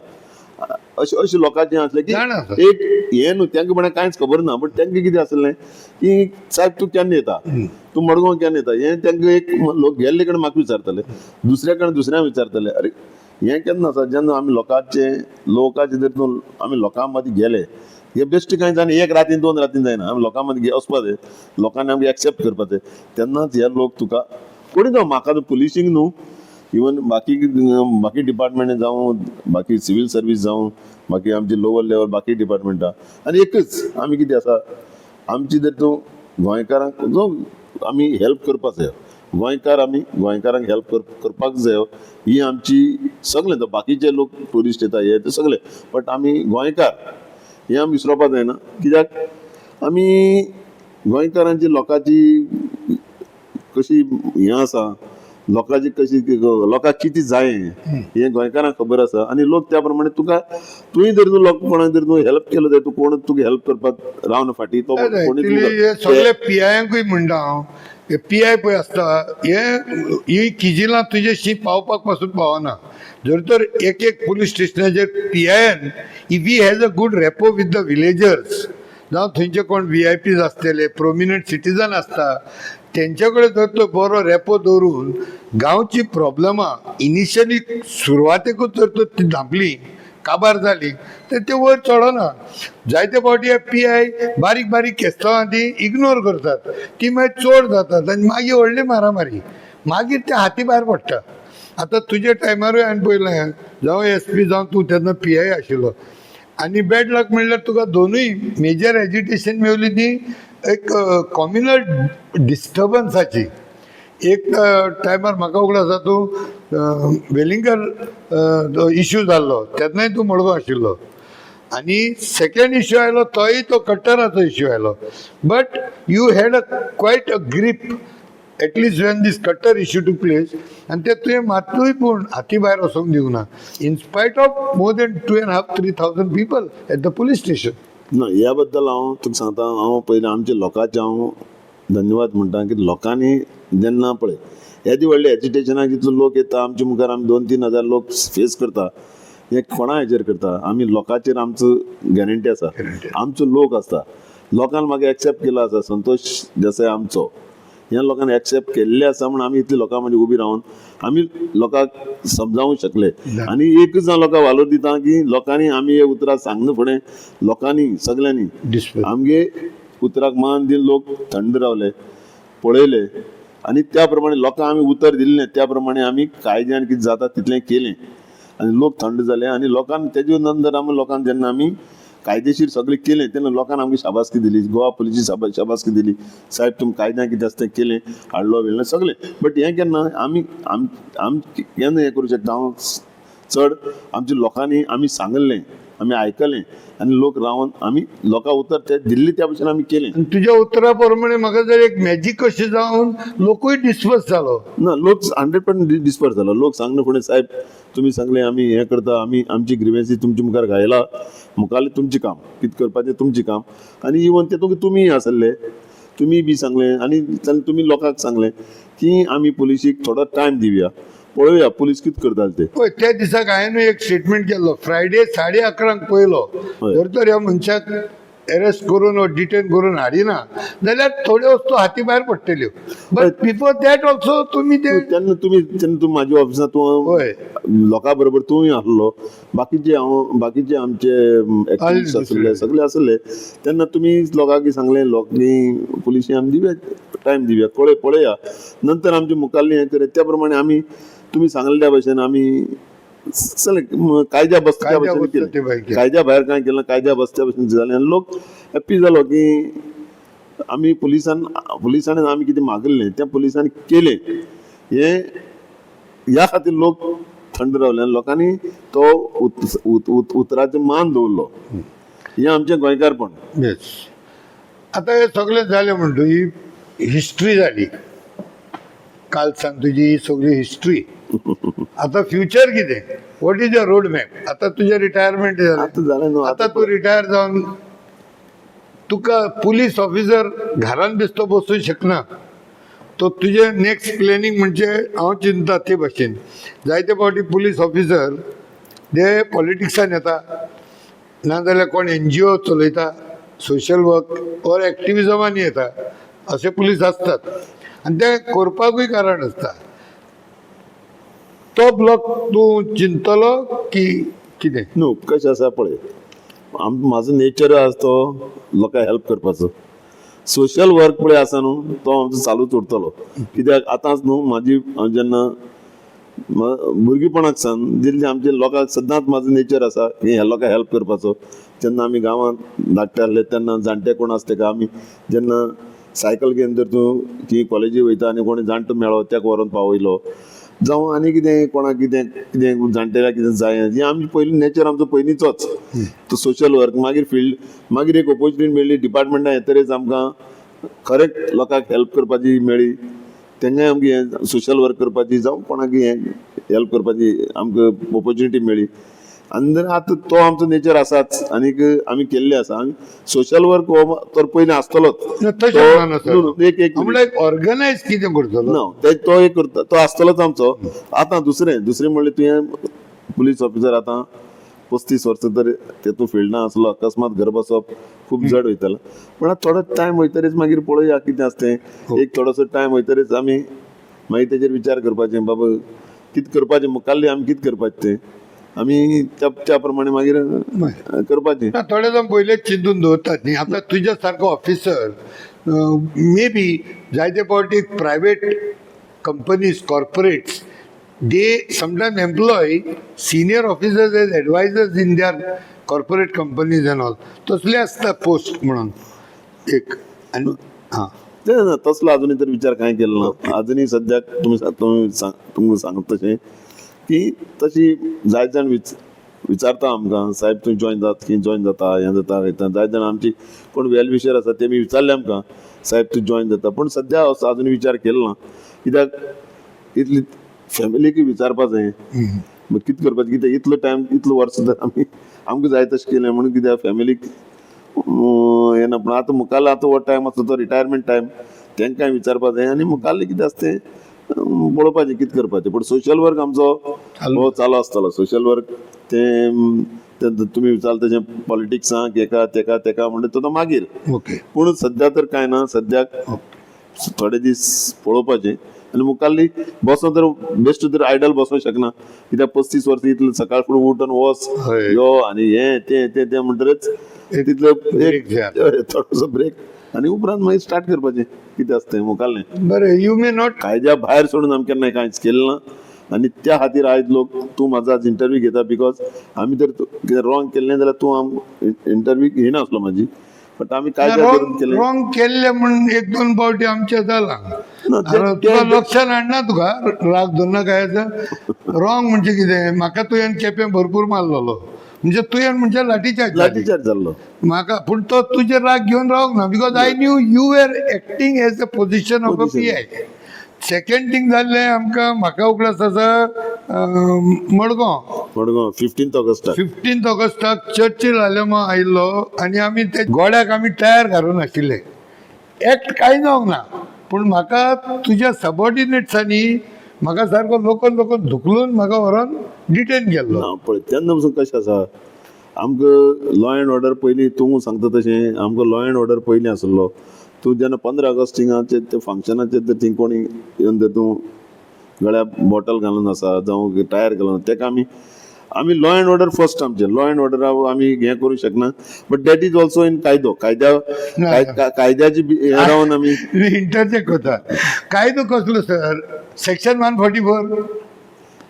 अशें अशें लोकांचें आसलें की जाणा सर. एक हें न्हू तांकां म्हळ्यार कांयच खबर ना, बट तांकां कितें आसलें की सायब तूं केन्ना येता, तूं मडगांव केन्ना येता, हें तांकां एक लोक गेल्ले कडेन म्हाका विचारताले, दुसऱ्या कडेन दुसऱ्यांक विचारताले. अरे हें केन्ना आसा जेन्ना आमी लोकांचे जर तूं आमी लोकां मदीं गेले, हे बेश्ट कांय जायना, एक रातीन दोन रातीन जायना, आमी लोकां मदीं वचपा जाय, लोकांनी आमकां एक्सेप्ट करपा जाय, तेन्नाच हे लोक तुका कोणी जावं, म्हाका पुलिसींग न्हू, इवन बाकी बाकी डिपार्टमेंट जावं, बाकी सिवील सर्वीस जावं, बाकी आमची लोवर लेवल बाकी डिपार्टमेंटां. आनी एकच आमी कितें आसा आमची जर तूं गोंयकारांक जो आमी हेल्प करपाक जाय, गोंयकार आमी गोंयकारांक हेल्प करपाक जाय, ही आमची सगळे बाकीचे लोक ट्युरिस्ट येता हे ते सगळे, बट आमी गोंयकार हें आमी विसरोवपाक जायना, कित्याक आमी गोंयकारांची लोकांची कशी हें आसा, लोकांची कशी लोकांक कितें जाय हें गोंयकारांक खबर आसा. आनी लोक त्या प्रमाणे तुका तुवें जर तूं लोक कोणाक जर तूं हेल्प केलो जाल्यार तूं कोण तुका हेल्प करपाक रावन फाटीं तो कोणी एक्चुली सगळे पी आयांकूय म्हणटा हांव, हे पी I पळय आसता हे ही किजिलां तुजेशी पावपाक पासून पावना. जर तर एक एक पुलीस स्टेशनाचेर P I N if he has a good rapport with the villagers, जावं थंयचे कोण व्ही I Ps आसतले, प्रोमिनंट सिटीजन आसता, तेंच्या कडेन जर तो बरो रेपो दवरून गांवची प्रॉब्लमां इनिशियली सुरवातेकूच जर तर ती धांपली, काबार जाली, तर ते वयर चडना. जायते फावटी हे पी I बारीक बारीक केस्तांवां ती इग्नोर करतात, ती मागीर चड जातात आनी मागीर व्हडली मारामारी, मागीर ते हाती भायर पडटा. आतां तुज्या टायमारूय हांवें पळयलें, जावं एस पी जावं तूं तेन्ना पी I आशिल्लो, आनी बॅड लक म्हणल्यार तुका दोनूय मेजर एजिटेशन मेवली ती एक कॉम्युनल डिस्टर्बन्साची. एक टायमार म्हाका उगडास आसा तूं वेलिंगकर इश्यू जाल्लो तेन्नाय तूं मडगांव आशिल्लो, आनी सेकंड इश्यू आयलो तोय तो कट्टराचो इश्यू आयलो, but you had a quite a grip at least when this cutter issue took place, आनी ते तुवें मातूय पूण हाती भायर वचोंक दिवंक ना, in spite of more than two and half 3,000 people at the police station. ना, ह्या बद्दल हांव तुका सांगता, हांव पयलीं आमच्या लोकांचे हांव धन्यवाद म्हणटा की लोकांनी जेन्ना पळय येदी व्हडले एजिटेशनाक जितलो लोक येता आमच्या मुखार, आमी 2-3 हजार लोक फेस करता, हे कोणा हेजेर करता, आमी लोकांचेर आमचो गॅरंटी आसा, आमचो लोक आसता, लोकान म्हाका एक्सेप्ट केलो आसा, संतोष देसाय आमचो ह्या लोकांनी एक्सेप्ट केल्ले आसा म्हूण आमी इतले लोकां मदीं उबी रावन आमी लोकांक समजावंक शकले. आनी एकूच हांव लोकांक वालोर दिता की लोकांनी आमी हे उतरां सांगना फुडें लोकांनी सगल्यांनी आमगे उतराक मान दिवन लोक थंड रावले, पळयले, आनी त्या प्रमाणे लोकांक आमी उतर दिल्लें त्या प्रमाणे आमी कायद्यान कितें जाता तितलें केलें आनी लोक थंड जाले. आनी लोकांक तेजे नंतर आमी लोकांक जेन्ना आमी कायदेशीर सगळें केलें तेन्ना लोकांक आमकां शाबासकी दिली, गोवा पुलिसी शाबासकी दिली, साहेब तुमी कायद्यान कितें आसता तें केलें, हाडलो बिडलो सगळें. बट हें केन्ना आमी आम आम केन्ना हें करूं शकता, हांव चड आमच्या लोकांनी आमी सांगल्लें. आमी आयकलें आनी लोक रावन आमी लोकां उतर ते दिल्ली त्या भशेन आमी केलें. आनी तुज्या उतरा प्रमाणे म्हाका जर एक मॅजीक कशें जावन लोकूय डिस्पर्स जालो. ना, लोक 100% डिस्पर्स जालो. लोक सांगना फुडें, साहेब तुमी सांगलें आमी हें करता, आमी आमची ग्रिवेन्सी तुमचे मुखार घायला, मुखारलें तुमचें काम कितें करपाचें तुमचें काम. आनी इवन तेतूंत तुमी आसले, तुमी बी सांगलें आनी तुमी लोकांक सांगलें की आमी पुलिशीक थोडो टायम दिवया, पळोवया पुलीस कितें करताले ते. पळय, त्या दिसाक हांवें एक स्टेटमेंट केल्लो, फ्रायडे 11:30 पयलो, जर तर ह्या मनशाक एरेस्ट करून वा डिटेन करून हाडिना जाल्यार थोड्यो वस्तू हाती भायर पडटल्यो. बट बिफोर that also तुमी ते तेन्ना तुमी, तेन्ना तूं म्हाज्या ऑफिसांत तूं लोकां बरोबर तूंय आसलो, बाकीचे हांव, बाकीचे आमचे एक्टिविस्ट आसले, सगळे आसले. तेन्ना तुमी लोकांक सांगलें, लोकांनी पुलिशी आमी दिवया टायम दिवया, पळय पळया नंतर आमचे मुखाल्ले हें करया. त्या प्रमाणे आमी तुमी सांगले त्या भशेन आमी चले कायद्या बसता त्या भशेन केलें, कायद्या भायर कांय केलें, कायद्या बसत्या भशेन जालें. आनी लोक हॅप्पी जालो की आमी पुलिसांनी आमी कितें मागल्लें तें पुलिसांनी केलें. हें ह्या खातीर लोक थंड रावले आनी लोकांनी तो उतराचो मान दवरलो. हें आमचें गोंयकारपण. येस, आतां हें सगळें जालें म्हणटा, ही हिस्ट्री जाली काल सांग तुजी ही सगळी हिस्ट्री. आतां फ्युचर कितें, what is your road map? आतां तुजें रिटायरमेंट जालें, आतां जालें न्हू, आतां तूं रिटायर जावन तुका पुलीस ऑफिसर घरान बेश्टो बसूंक शकना. तो तुजें नेक्स्ट प्लॅनिंग म्हणजे हांव चिंता ते भाशेन जायते फावटी पुलीस ऑफिसर ते पॉलिटिक्सान येता, नाजाल्यार कोण एनजीओ चलयता, सोशल वर्क ऑर एक्टिविजमानी येता, अशे पुलीस आसतात आनी ते करपाकूय कारण आसता. तो ब्लॉक तूं चिंतलो की कितें? न्हू, कशें आसा पळय, म्हाजो नेचर आसा तो लोकांक हेल्प करपाचो. सोशल वर्क पळय आसा न्हू, तो आमचो चालूच उरतलो. कित्याक आतांच न्हू, म्हाजी हांव जेन्ना भुरगेपणाक सावन जितलें आमचे लोकांक सदांच म्हाजो नेचर आसा की ह्या लोकांक हेल्प करपाचो. जेन्ना आमी गांवांत धाकटे आसले तेन्ना जाणटे कोण आसता तेका आमी जेन्ना सायकल घेवन जर तूं की कॉलेजी वयता आनी कोणी जाणटो मेळ्ळो तेका व्हरोन पावयलो, जावं आनी कितें कोणाक कितें कितें जाणटेल्याक कितें जाय, हें आमचें पयलीं नेचर आमचो पयलींचोच तो सोशल वर्क. मागीर फिल्ड, मागीर एक ऑपोर्चुनिटी मेळ्ळी डिपार्टमेंटान येतरीच आमकां खरेंच लोकांक हेल्प करपाची मेळ्ळी. तेंकांय आमकां हें सोशल वर्क करपाची जावं कोणाक हें हेल्प करपाची आमकां ऑपोर्चुनिटी मेळ्ळी. आनी जर आतां तो आमचो नेचर आसाच आनीक आमी केल्ले आसा. आनी सोशल वर्क हो तर पयलीं आसतलोच. ना, तशें म्हणना सर. न्हू, न्हू, एक एक म्हणल्यार ऑर्गनायज कितें करतलो? ना, ते तो एक करता, तो आसतलोच आमचो. आतां दुसरें दुसरें म्हणल्यार तुवें पुलीस ऑफिसर आतां 35 वर्सां तर तेतूं फिल्डान आसलो, अकस्मात घर बसप खूब जड वयतालो. पूण आतां थोडो टायम वयतरीच मागीर पळोवया कितें आसा तें. एक थोडोसो टायम वयतरीच आमी मागीर तेजेर विचार करपाचें, बाबा कितें करपाचें मुखाल्लें, आमी कितें करपाचें तें आमी त्या प्रमाणे मागीर करपाचें. ना, थोडे जाण पयलेच चिंतून दवरतात न्ही. आतां तुज्या सारको ऑफिसर मे बी जायते फावटी private companies, corporates, they sometime employ senior officers as advisers in their corporate companies and all, तसले आसता पोस्ट म्हणून एक. आनी हां, ते ना, तसलो अजुनूय तर विचार कांय केलो ना अजुनूय. सद्याक तुमी तुमी सांग, तुमकां सांगता तशें की तशी जायते जाण विचारता आमकां, साहेब तूं जॉयन जात की जॉयन जाता, हें जाता वयता. जायते जाण आमची कोण वेल विशर आसा तेमी विचारले आमकां, साहेब तूं जॉयन जाता. पूण सद्या असो अजून विचार केलो ना, कित्याक इतली फॅमिलीकूय विचारपा जाय, मग कितें करपाचें, कित्याक इतलो टायम इतलो वर्स तर आमी आमकां जाय तशें केलें म्हणून कित्याक फॅमिलीक हें ना. पूण आतां मुखाल्लो आतां हो टायम आसा तो रिटायरमेंट टायम, तांकांय विचारपा जाय आनी मुखाल्लें कितें आसा तें पळोवपाचें कितें करपाचें. पूण सोशल वर्क आमचो हो चालू आसतलो. सोशल वर्क तें तें तुमी विचारता तशें पॉलिटिक्साक हेका तेका तेका म्हणटा तो मागीर. पूण सद्या तर कांय ना, सद्याक थोडे दीस पळोवपाचें आनी मुखाल्ली बसोन तर बेश्ट तर आयडल बसोंक शकना, कित्याक 35 वर्सां इतलें सकाळ फुडें उठून वच यो आनी हें तें तें तें म्हणटकच तितलो ब्रेक जाय. एक थोडोसो ब्रेक आनी उपरांत मागीर स्टार्ट करपाचें कितें आसता तें मुखाल्लें. बरें, you may not कायद्या भायर सोडून आमी केन्ना कांयच केलें ना आनी त्या खातीर आयज लोक तूं म्हाजो आज इंटरव्यू घेता, because आमी जर कितें रॉंग केल्लें जाल्यार तूं आम इंटरव्यू घेयनासलो म्हाजी. बट आमी कायद्या धरून केलें. रॉंग केल्लें म्हण एक दोन फावटी आमचें जालां. ना, तुका लक्षान हाडना, तुका राग धरना काय. रॉंग म्हणजे कितें, म्हाका तुवें केपें भरपूर मारलेलो. म्हणजे तुवें म्हणजे लाठीचार्ज जाली. लाठीचार्ज जाल्लो. म्हाका पूण तो तुजेर राग घेवन रावंक ना, because I knew you are acting as a position of a Position. PI. Second thing जाल्लें आमकां, म्हाका उगडास आसा, मडगांव. मडगांव 15 ऑगस्टाक. 15 ऑगस्टाक चर्चील आलेमा आयिल्लो आनी आमी ते गोड्याक आमी टायर घालून आशिल्ले. एक्ट कांय जावंक ना, पूण म्हाका तुज्या सबॉर्डिनेट्सांनी म्हाका सारको लोकन लोकन धुकलून म्हाका व्हरोन डिटेन केल्लो. ना, पळय, तेन्ना पसून कशें आसा, आमकां लॉ एंड ऑर्डर पयलीं, तूं सांगता तशें आमकां लॉ एंड ऑर्डर पयलीं आसलो. तूं जेन्ना 15 ऑगस्ट थिंगा ते फंक्शनाचेर तर थिंग कोणी येवन तर तूं गळ्या बॉटल घालून आसा जावं टायर घालून, तेका आमी लॉ एंड ऑर्डर फर्स्ट. आमचें लॉ एंड ऑर्डर आमी हें करूंक शकना, but that is also in कायदो, कायद्या कायद्याची हें रावन आमी इंटरचेक होता. कायदो कसलो सर? सेक्शन 144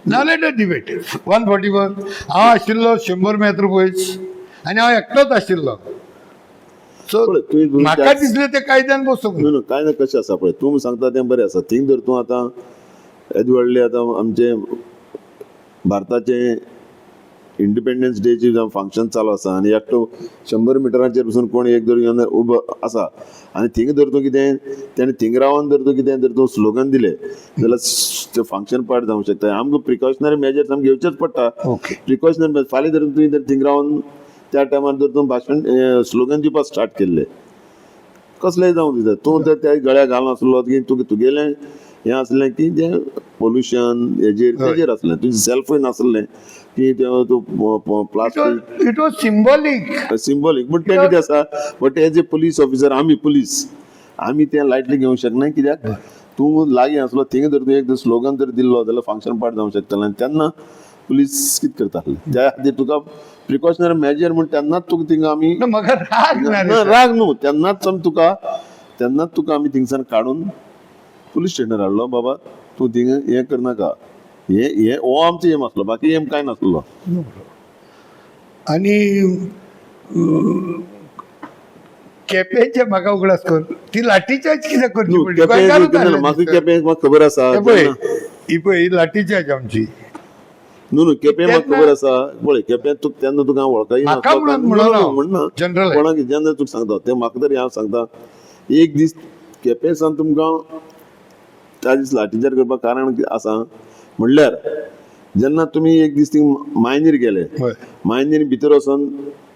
ना, let debate 144. हांव आशिल्लो 100 मेत्र पयस आनी हांव एकटोच आशिल्लो. सो पळय, तुवें म्हाका दिसलें ते कायद्यान बसूंक ना. न्हू न्हू, कांय ना, कशें आसा पळय, तूं सांगता तें बरें आसा. थिंग धर तूं आतां येदें व्हडलें आतां आमचें भारताचें इंडिपेंडन्स डेची जावं फंक्शन चालू आसा आनी एकटो 100 मिटरांचेर पसून कोण एक धर येवन उबो आसा आनी थिंग धर तूं कितें तेणें थिंग रावन धर तूं कितें धर तूं स्लोगन दिलें जाल्यार तें फंक्शन पार्ट जावंक शकता. आमकां प्रिकॉशनरी मेजर्स आमकां घेवचेच पडटा. प्रिकॉशनरी, फाल्यां धर तुवें जर थिंग रावन त्या टायमार जर तूं भाशण स्लोगन दिवपाक स्टार्ट केल्लें, कसलेंय जावं दिता, तूं तर त्या गळ्या घालून आसलो की तुका तुगेलें हें आसलें की तें पोल्युशन हेजेर तेजेर आसलें, तुजें सेल्फूय नासलें की तें तूं plastic. It was symbolic. Symbolic, but तें कितें आसा, but as a police officer आमी पुलीस आमी तें लायटली घेवंक शकना, कित्याक तूं लागीं आसलो थिंगा जर तूं एक स्लोगन जर दिल्लो जाल्यार फंक्शन पार्ट जावंक शकतालें आनी तेन्ना पुलीस कितें करता आसले, त्या खातीर तुका प्रिकॉशनरी मेजर म्हूण तेन्नाच तुका थिंगा आमी म्हाका राग ना रे ना, सर. राग न्हू, तेन्नाच आमी तुका तेन्नाच तुका आमी थिंगसान काडून पुलीस स्टेशनार हाडलो. बाबा, तूं थिंगा हें करनाका, हे हे हो आमचो एम आसलो, बाकी एम कांय नासलो. आनी केपेंचे म्हाका उगडास कर, ती लाठीचार्ज कित्याक करची न्हू, पडली? केपें गोंयकारूच केन्ना आसले म्हाका न्ही, सर. केपें म्हाका खबर आसा. हे पळय, जेन्ना ही पळय, ही लाठीचार्ज आमची. न्हू न्हू, केपें म्हाका तेन्ना- खबर आसा. पळय, केपें तुका तेन्ना तुका हांव वळखय. म्हाका म्हणून म्हणून म्हणना. जनरल. कोणाक जेन्ना तुका सांगता तें म्हाका तरी हांव सांगता, एक दीस केपें सावन तुमकां त्या दीस लाठीचार्ज करपाक कारण कितें आसा म्हणल्यार, जेन्ना तुमी एक दीस थिंग मायनीर गेले, मायनीर भितर वचोन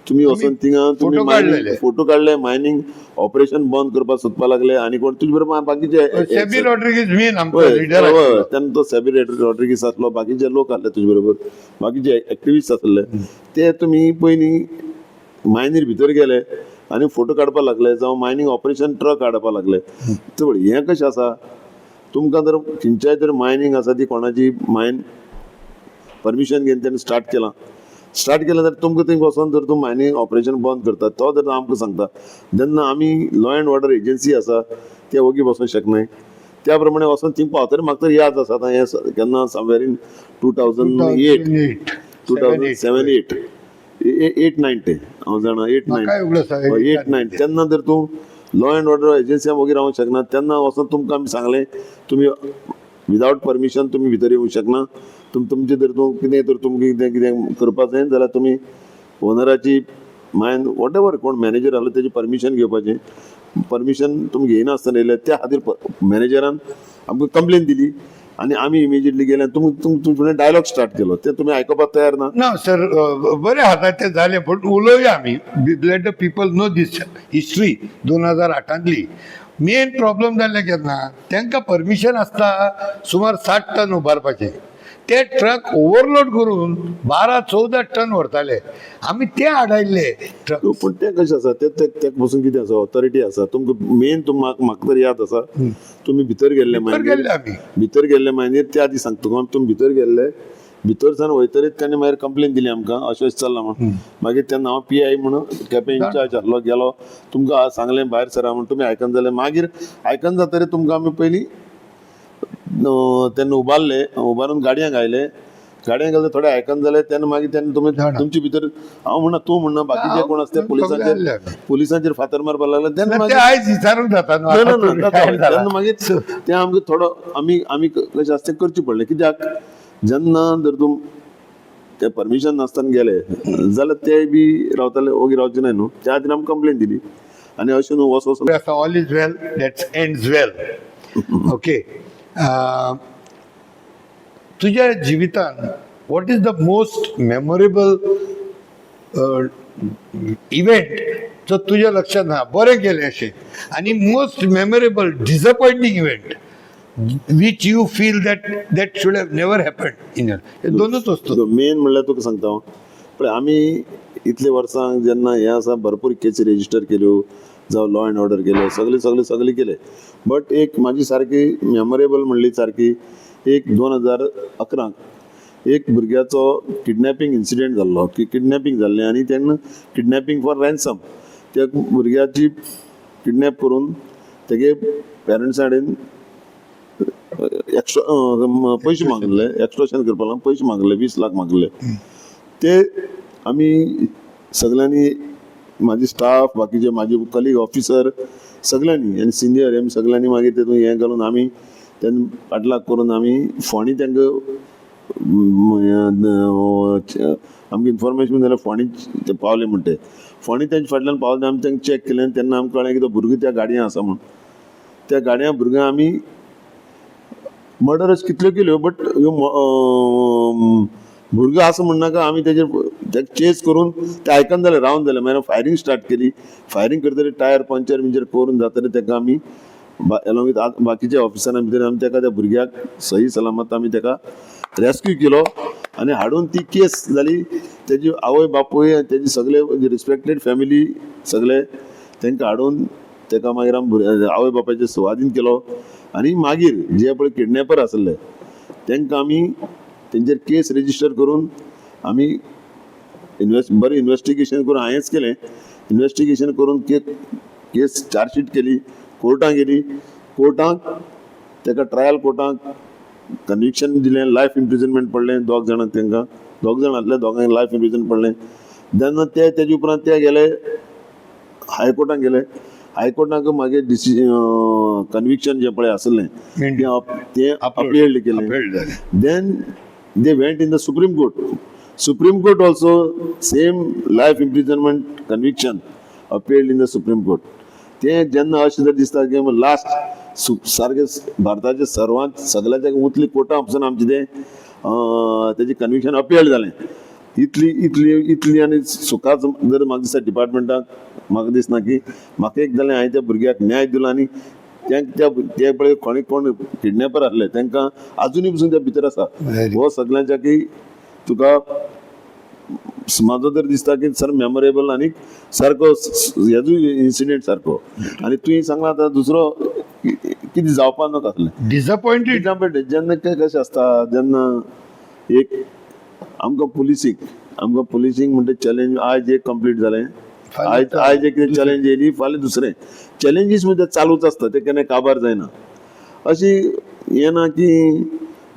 तुमी वचोन थिंगा तुमी फोटो काडलेले. फोटो काडले, मायनींग ऑपरेशन बंद करपाक सोदपाक लागले आनी कोण तुजे बरोबर बाकीचे सेबी रॉड्रिगीज मेन आमचो हय, लिडर. हय, तेन्ना तो सेबी रॉड्रिगीस आसलो, बाकीचे लोक आसले तुजे बरोबर, बाकीचे एक्टिविस्ट आसले. ते तुमी पयलीं मायनीर भितर गेले आनी फोटो काडपाक लागले जावं मायनींग ऑपरेशन ट्रक हाडपाक लागले. चड हें कशें आसा, तुमकां जर खंयच्याय जर मायनींग आसा ती कोणाची मायन परमिशन घेवन तेणी स्टार्ट केलां, स्टार्ट केलें जाल्यार तुमकां थंय वचोन जर तूं मायनींग ऑपरेशन बंद करता, तो जर आमकां सांगता, जेन्ना आमी लॉ एंड ऑर्डर एजन्सी आसा ते ओगी बसूंक शकनाय. त्या प्रमाणे वचोन थिंग पावतरी म्हाका तर याद आसा आतां हें केन्ना somewhere in 2008, 2007, 8, 8, 9 ते हांव जाणा, 8, म्हाकाय 9. उगडास आसा. 8, 9. तेन्ना जर तूं लॉ एंड ऑर्डर एजन्सी वगैरे रावंक शकना, तेन्ना वचोन तुमकां आमी सांगलें, तुमी विदावट परमिशन तुमी भितर येवंक शकना. तुमचें जर तूं कितें तर तुमकां कितें कितें करपाक जाय जाल्यार तुमी ओनराची मायन what ever कोण मॅनेजर आसलो तेजी परमिशन घेवपाचें. परमिशन तुमी घेयनासतना येयले, त्या खातीर मॅनेजरान आमकां कंप्लेन दिली आनी आमी इमिजिएटली गेले. तुमी तुमचे डायलॉग स्टार्ट केलो ते तुमी आयकुपाक तयार ना. ना सर, बरें आसा तें जालें, पूण उलोवया आमी. Let the people know this history. 2008तांतली main problem जाल्लें केन्ना, तांकां परमिशन आसता सुमार 60 टन उबारपाचें, ते ट्रक ओवरलोड करून 12-14 टन व्हरताले. आमी ते आडायल्ले ट्रक. पूण तें कशें आसा, तें तें पसून कितें आसा, ऑथॉरिटी आसा तुमकां मेन. तुम म्हाका तर याद आसा, तुमी भितर गेल्ले. भितर गेल्ले आमी. भितर गेल्ले मागीर त्या आदी सांगता तुका, तुमी भितर गेल्ले, भितर सावन वयतरीच ताणें मागीर कंप्लेन दिली आमकां अशें अशें चल्लां म्हूण. मागीर तेन्ना हांव पी I म्हणून केपें इन्चार्ज आसलो, गेलो, तुमकां सांगलें भायर सरा म्हूण, तुमी आयकन जालें. मागीर आयकन जातरीर तुमकां आमी पयलीं तेन्ना उबारले, उबारून गाडयांक आयले. गाडयांक घालते थोडे आयकन जाले तेन्ना मागीर तेन्ना तुमी जाणा. तुमचे भितर हांव म्हणना, तूं म्हणना, बाकीचे कोण आसा ते सगळे पुलिसांचेर आसले आमी. पुलिसांचेर फातर मारपाक लागले तेन्ना ते मागीर आयज विचारूंक जाता न्हू, ना आतां ना तूं ना, रिटायर जाला. तेन्ना मागीर तें आमकां थोडो आमी आमी कशें आसा तें करचें पडलें, कित्याक जेन्ना जर तूं ते परमिशन नासतना गेले जाल्यार ते बी रावताले, ओगी रावचे ना न्हू. त्या खातीर आमी कंप्लेन दिली आनी अशें न्हू वच वचून. आसा, all is well that's ends well. Okay, तुज्या जिवितान what is the most memorable event जो तुज्या लक्षात ना बरें केलें अशें, आनी most memorable disappointing event which you feel that that should have never happen in your, हे दोनूच वस्तू. मेन म्हणल्यार तुका सांगता हांव, पळय आमी इतले वर्सां जेन्ना हें आसा, भरपूर केसी रेजिस्टर केल्यो, जावं लॉ एंड ऑर्डर केले, सगळे सगळे सगळे केले. बट एक म्हाजी सारकी मेमोरेबल म्हणली सारकी एक 2011क एक भुरग्याचो किडनॅपिंग इन्सिडेंट जाल्लो, की किडनॅपिंग जाल्लें आनी तेन्ना किडनॅपिंग फॉर रॅन्सम. त्या भुरग्याची किडनॅप करून तेगे पेरंट्सा कडेन एक्स्ट्रा पयशे मागले, एक्स्ट्रोशन करपा लागून पयशे मागले, 20 लाख मागले. ते आमी सगळ्यांनी, म्हाजी स्टाफ, बाकीचे म्हाजे कलीग ऑफिसर सगळ्यांनी आनी सिनियर आमी सगळ्यांनी मागीर तेतून हें घालून आमी तेन्ना पाटलाग करून आमी फोंडी तांकां, आमकां इन्फॉर्मेशन जाल्यार फोंडी ते पावले म्हणटे. फोंडी तेंच्या फाटल्यान पावले, आमी तांकां चॅक केलें आनी तेन्ना आमकां कळ्ळें की तो भुरगो त्या गाडयेन आसा म्हूण. त्या गाडयां भुरग्यां आमी मर्डर कितल्यो केल्यो, बट ह्यो भुरगो आसा म्हणनाका. आमी तेजेर तेका चेस करून ते आयकना जालें, रावन जालें. मागीर फायरींग स्टार्ट केली. फायरींग करतरी टायर पंक्चर बिंचर करून जातरी तेका आमी एलॉंग विथ बाकीच्या ऑफिसरां भितर आमी तेका, त्या भुरग्याक सही सलामत आमी तेका रेस्क्यू केलो आनी हाडून ती केस जाली. तेजी आवय बापूय आनी तेजी सगळे रिस्पेक्टेड फॅमिली सगळे तांकां हाडून तेका मागीर आमी आवय बापायचे सुवादीन केलो. आनी मागीर जे पळय किडनॅपर आसले तांकां आमी तेंचेर केस रेजिस्टर करून आमी बरें इन्वेस्टिगेशन करून, हांवेंच केलें इन्वेस्टिगेशन करून केस चार्जशीट केली, कोर्टाक गेली. कोर्टाक तेका ट्रायल कोर्टाक कन्विक्शन दिलें, लायफ इम्प्रिजनमेंट पडलें दोग जाणांक. तांकां दोग जाण आसले, दोगांक लायफ इम्प्रिजन पडलें. तेन्ना ते तेजे उपरांत ते गेले हायकोर्टान गेले. हायकोर्टाक मागीर कन्विक्शन जें पळय आसलें तें अपहेल्ड केलें. अपहेल्ड जालें. Then they went in the Supreme Court. Supreme Court also same life imprisonment conviction upheld in the Supreme Court. ते जेन्ना अशें जर दिसता की लास्ट सारकें भारताचे सर्वांत सगळ्याच्या उंचली कोर्टां पसून आमचें तें तेजें कन्विक्शन अपहेल्ड जालें. इतली इतली इतली आनी सुखाच जर म्हाका दिसता डिपार्टमेंटाक, म्हाका दिसना की म्हाका एक जालें, हांवें त्या भुरग्याक न्याय दिलो. आनी त्या ते पळय कोणी कोण किडनॅपर आसले तांकां आजुनूय पसून त्या भितर आसा. Very. हो सगळ्यांच्या की तुका म्हाजो तर दिसता की सर मेमोरेबल आनी सारको हेजो इन्सिडेंट सारको. आनी तुवें सांगला आतां दुसरो कितें जावपा नाका आसलें. डिसअपॉइंटेड. एक्झाम्पल, जेन्ना कशें आसता, जेन्ना एक आमकां पुलिसींग म्हणटा चॅलेंज आयज एक कंप्लीट जालें, आयज एक कितें चॅलेंज येयली, फाल्यां दुसरें चॅलेंजीस म्हणजे चालूच आसता, ते केन्ना काबार जायना. अशी हें ना की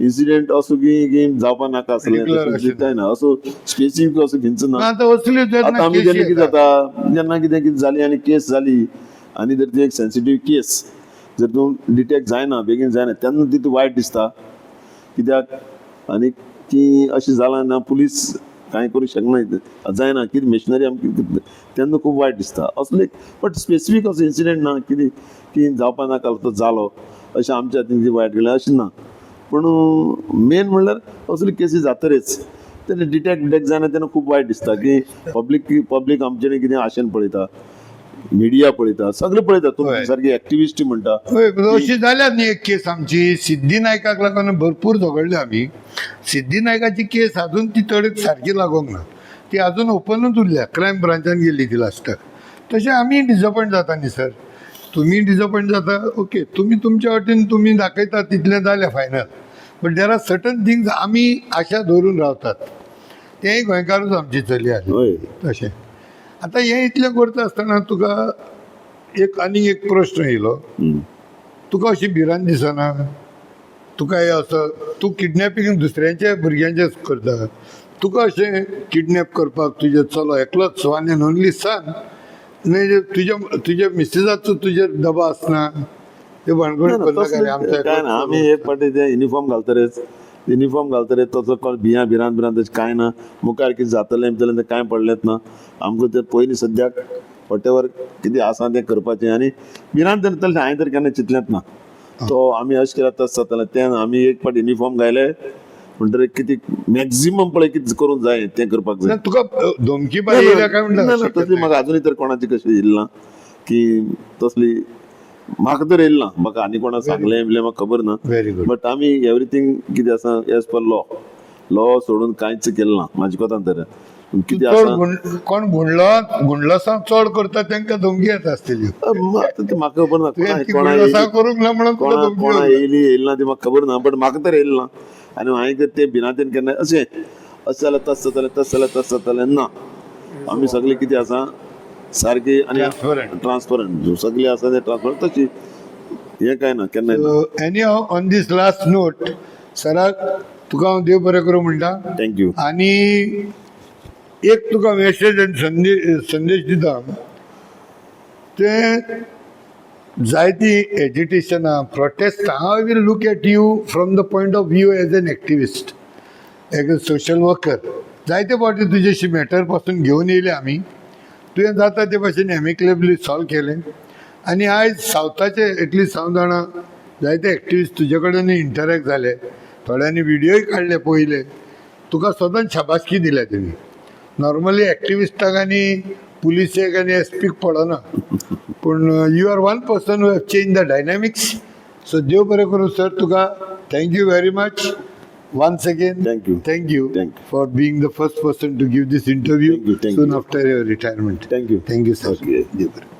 इन्सिडेंट असो की जावपा नाका आसलें. Particular तशें अशें. जायना, असो स्पेसिफीक असो खंयचो ना. आतां असल्यो आतां जेन्ना आमी जेन्ना केशी कितें येता, जाता, जेन्ना कितें कितें जाली आनी केस जाली आनी जर ती एक सेन्सिटीव केस जर तूं डिटेक्ट जायना, बेगीन जायना, तेन्ना ती वायट दिसता. कित्याक आनी ती अशें जालां ना, पुलीस कांय करूंक शकना, जायना कितें मशिनरी आमकां, तेन्ना खूब वायट दिसता असले. बट स्पेसिफीक असो इन्सिडेंट ना कितें की जावपा नाका तो जालो, अशें आमच्या हातीन कितें वायट गेलें अशें ना. पूण मेन म्हणल्यार असली केसी जातरीच तेन्ना डिटेक्ट जायना तेन्ना खूब वायट दिसता की पब्लीक आमचे कितें आशेन पळयता, मिडिया पळयता, सगळे पळयता. तुमचे सारकी एक्टिविस्ट म्हणटा. हय, अशी जाल्या न्ही एक केस आमची सिद्धी नायकाक लागून भरपूर झगडले आमी. सिद्धी नायकाची केस अजून ती तडक सारकी लागोंक ना, ती अजून ओपनूच उरल्या, क्रायम ब्रांचान गेल्ली ती लास्टाक. तशें आमी डिसअपॉयंट जाता न्ही सर, तुमी डिसअपॉयंट जाता. ओके, तुमी तुमच्या वाटेन तुमी दाखयता तितलें जालें final, but there are certain things आमी आशा धरून रावतात. तेंय गोंयकारूच आमची चली आसली. तशें आतां हें इतलें करता आसतना तुका एक आनी एक प्रश्न येयलो. तुका अशी भिरांत दिसना? तुका हे असो तूं किडनॅपिंग दुसऱ्यांच्या भुरग्यांचें करता, तुका अशें किडनॅप करपाक तुजें चलो एकलोच, वन एंड ओनली सन न्ही, तुज्या मिसेसाचो तुजेर दबाव आसना? ते भानगड ना, करनाका तसलें रे आमच्या. काय ना, आमी एक फावटी ते युनिफॉर्म घालतरेच युनिफॉर्म घालतले तसो कोण भियां भिरांत भिरांत तशें कांय ना. मुखार कितें जातलें बितलें तें कांय पडलेंच ना आमकां. तें पयलीं सद्याक what ever कितें आसा तें करपाचें आनी भिरांत तर तशें हांवें तर केन्ना चिंतलेंच ना. तो आमी अशें केल्यार तशें जातलें तें ना. आमी एक फावट युनिफॉर्म घायले म्हणटकीर कितें मॅक्झिमम पळय कितें करूंक जाय तें करपाक जाय. ना, तुका धमकी बाई येयल्या काय ना, म्हणटा? ना, तसली म्हाका अजुनूय तर कोणाची कशी येयली ना की तसली म्हाका तर येयली ना. म्हाका आनी कोणा सांगलें बिलें म्हाका खबर ना. Very good. But आमी एवरीथींग कितें आसा एज पर लॉ, लॉ सोडून कांयच केलें ना म्हाजे कोतान तर कितें चड आसा. कोण गुंडलो गुंडलसां चड करता तांकां धमकी येता आसतली. आतां तें म्हाका खबर ना. तुवें ती कोणा गुंडलसां येयली करूंक ना म्हणून तुका कोणा धमकी कोणा येवंक. येयली येयली ना ती म्हाका खबर ना, बट म्हाका तर येयली ना. आनी हांवें तर ते भिरांतेन केन्ना अशें अशें जाल्यार तशें जातलें, तशें जाल्यार तशें जातलें ना. आमी सगळें कितें आसा सारकी आनी Transparent. ट्रान्सपरंट सगळें आसा तें ट्रान्सपरंट तशी हें कांय ना केन्नाय ना. Any on this last note सराक तुका हांव देव बरें करूं म्हणटा. Thank you. आनी एक तुका मेसेज आनी संदेश दिता. ते जायती एजिटेशनां, प्रोटेस्टां, I will look at you from the point of view as an activist, as a social worker. जायते फावटी तुजेशी मॅटर पासून घेवन येयले आमी. तुवें जाता ते भाशेन एमिकेबली सॉल्व केलें आनी आयज सावथाचे एटलिस्ट हांव जाणा जायते एक्टिविस्ट तुजे कडेन इंटरॅक्ट जाले, थोड्यांनी व्हिडियोय काडले पयले. तुका सदांच शाबासकी दिल्या तेणी. नॉर्मली एक्टिविस्टाक आनी पुलिसेक आनी एस पीक पडना, पूण you are one person who have change the dynamics. So देव बरें करूं सर तुका. Thank you very much once again. Thank you. Thank you Thank you. For being the first person to give this interview Thank you, thank soon you. After your retirement. Thank you. Thank you sir. Okay. देव बरें.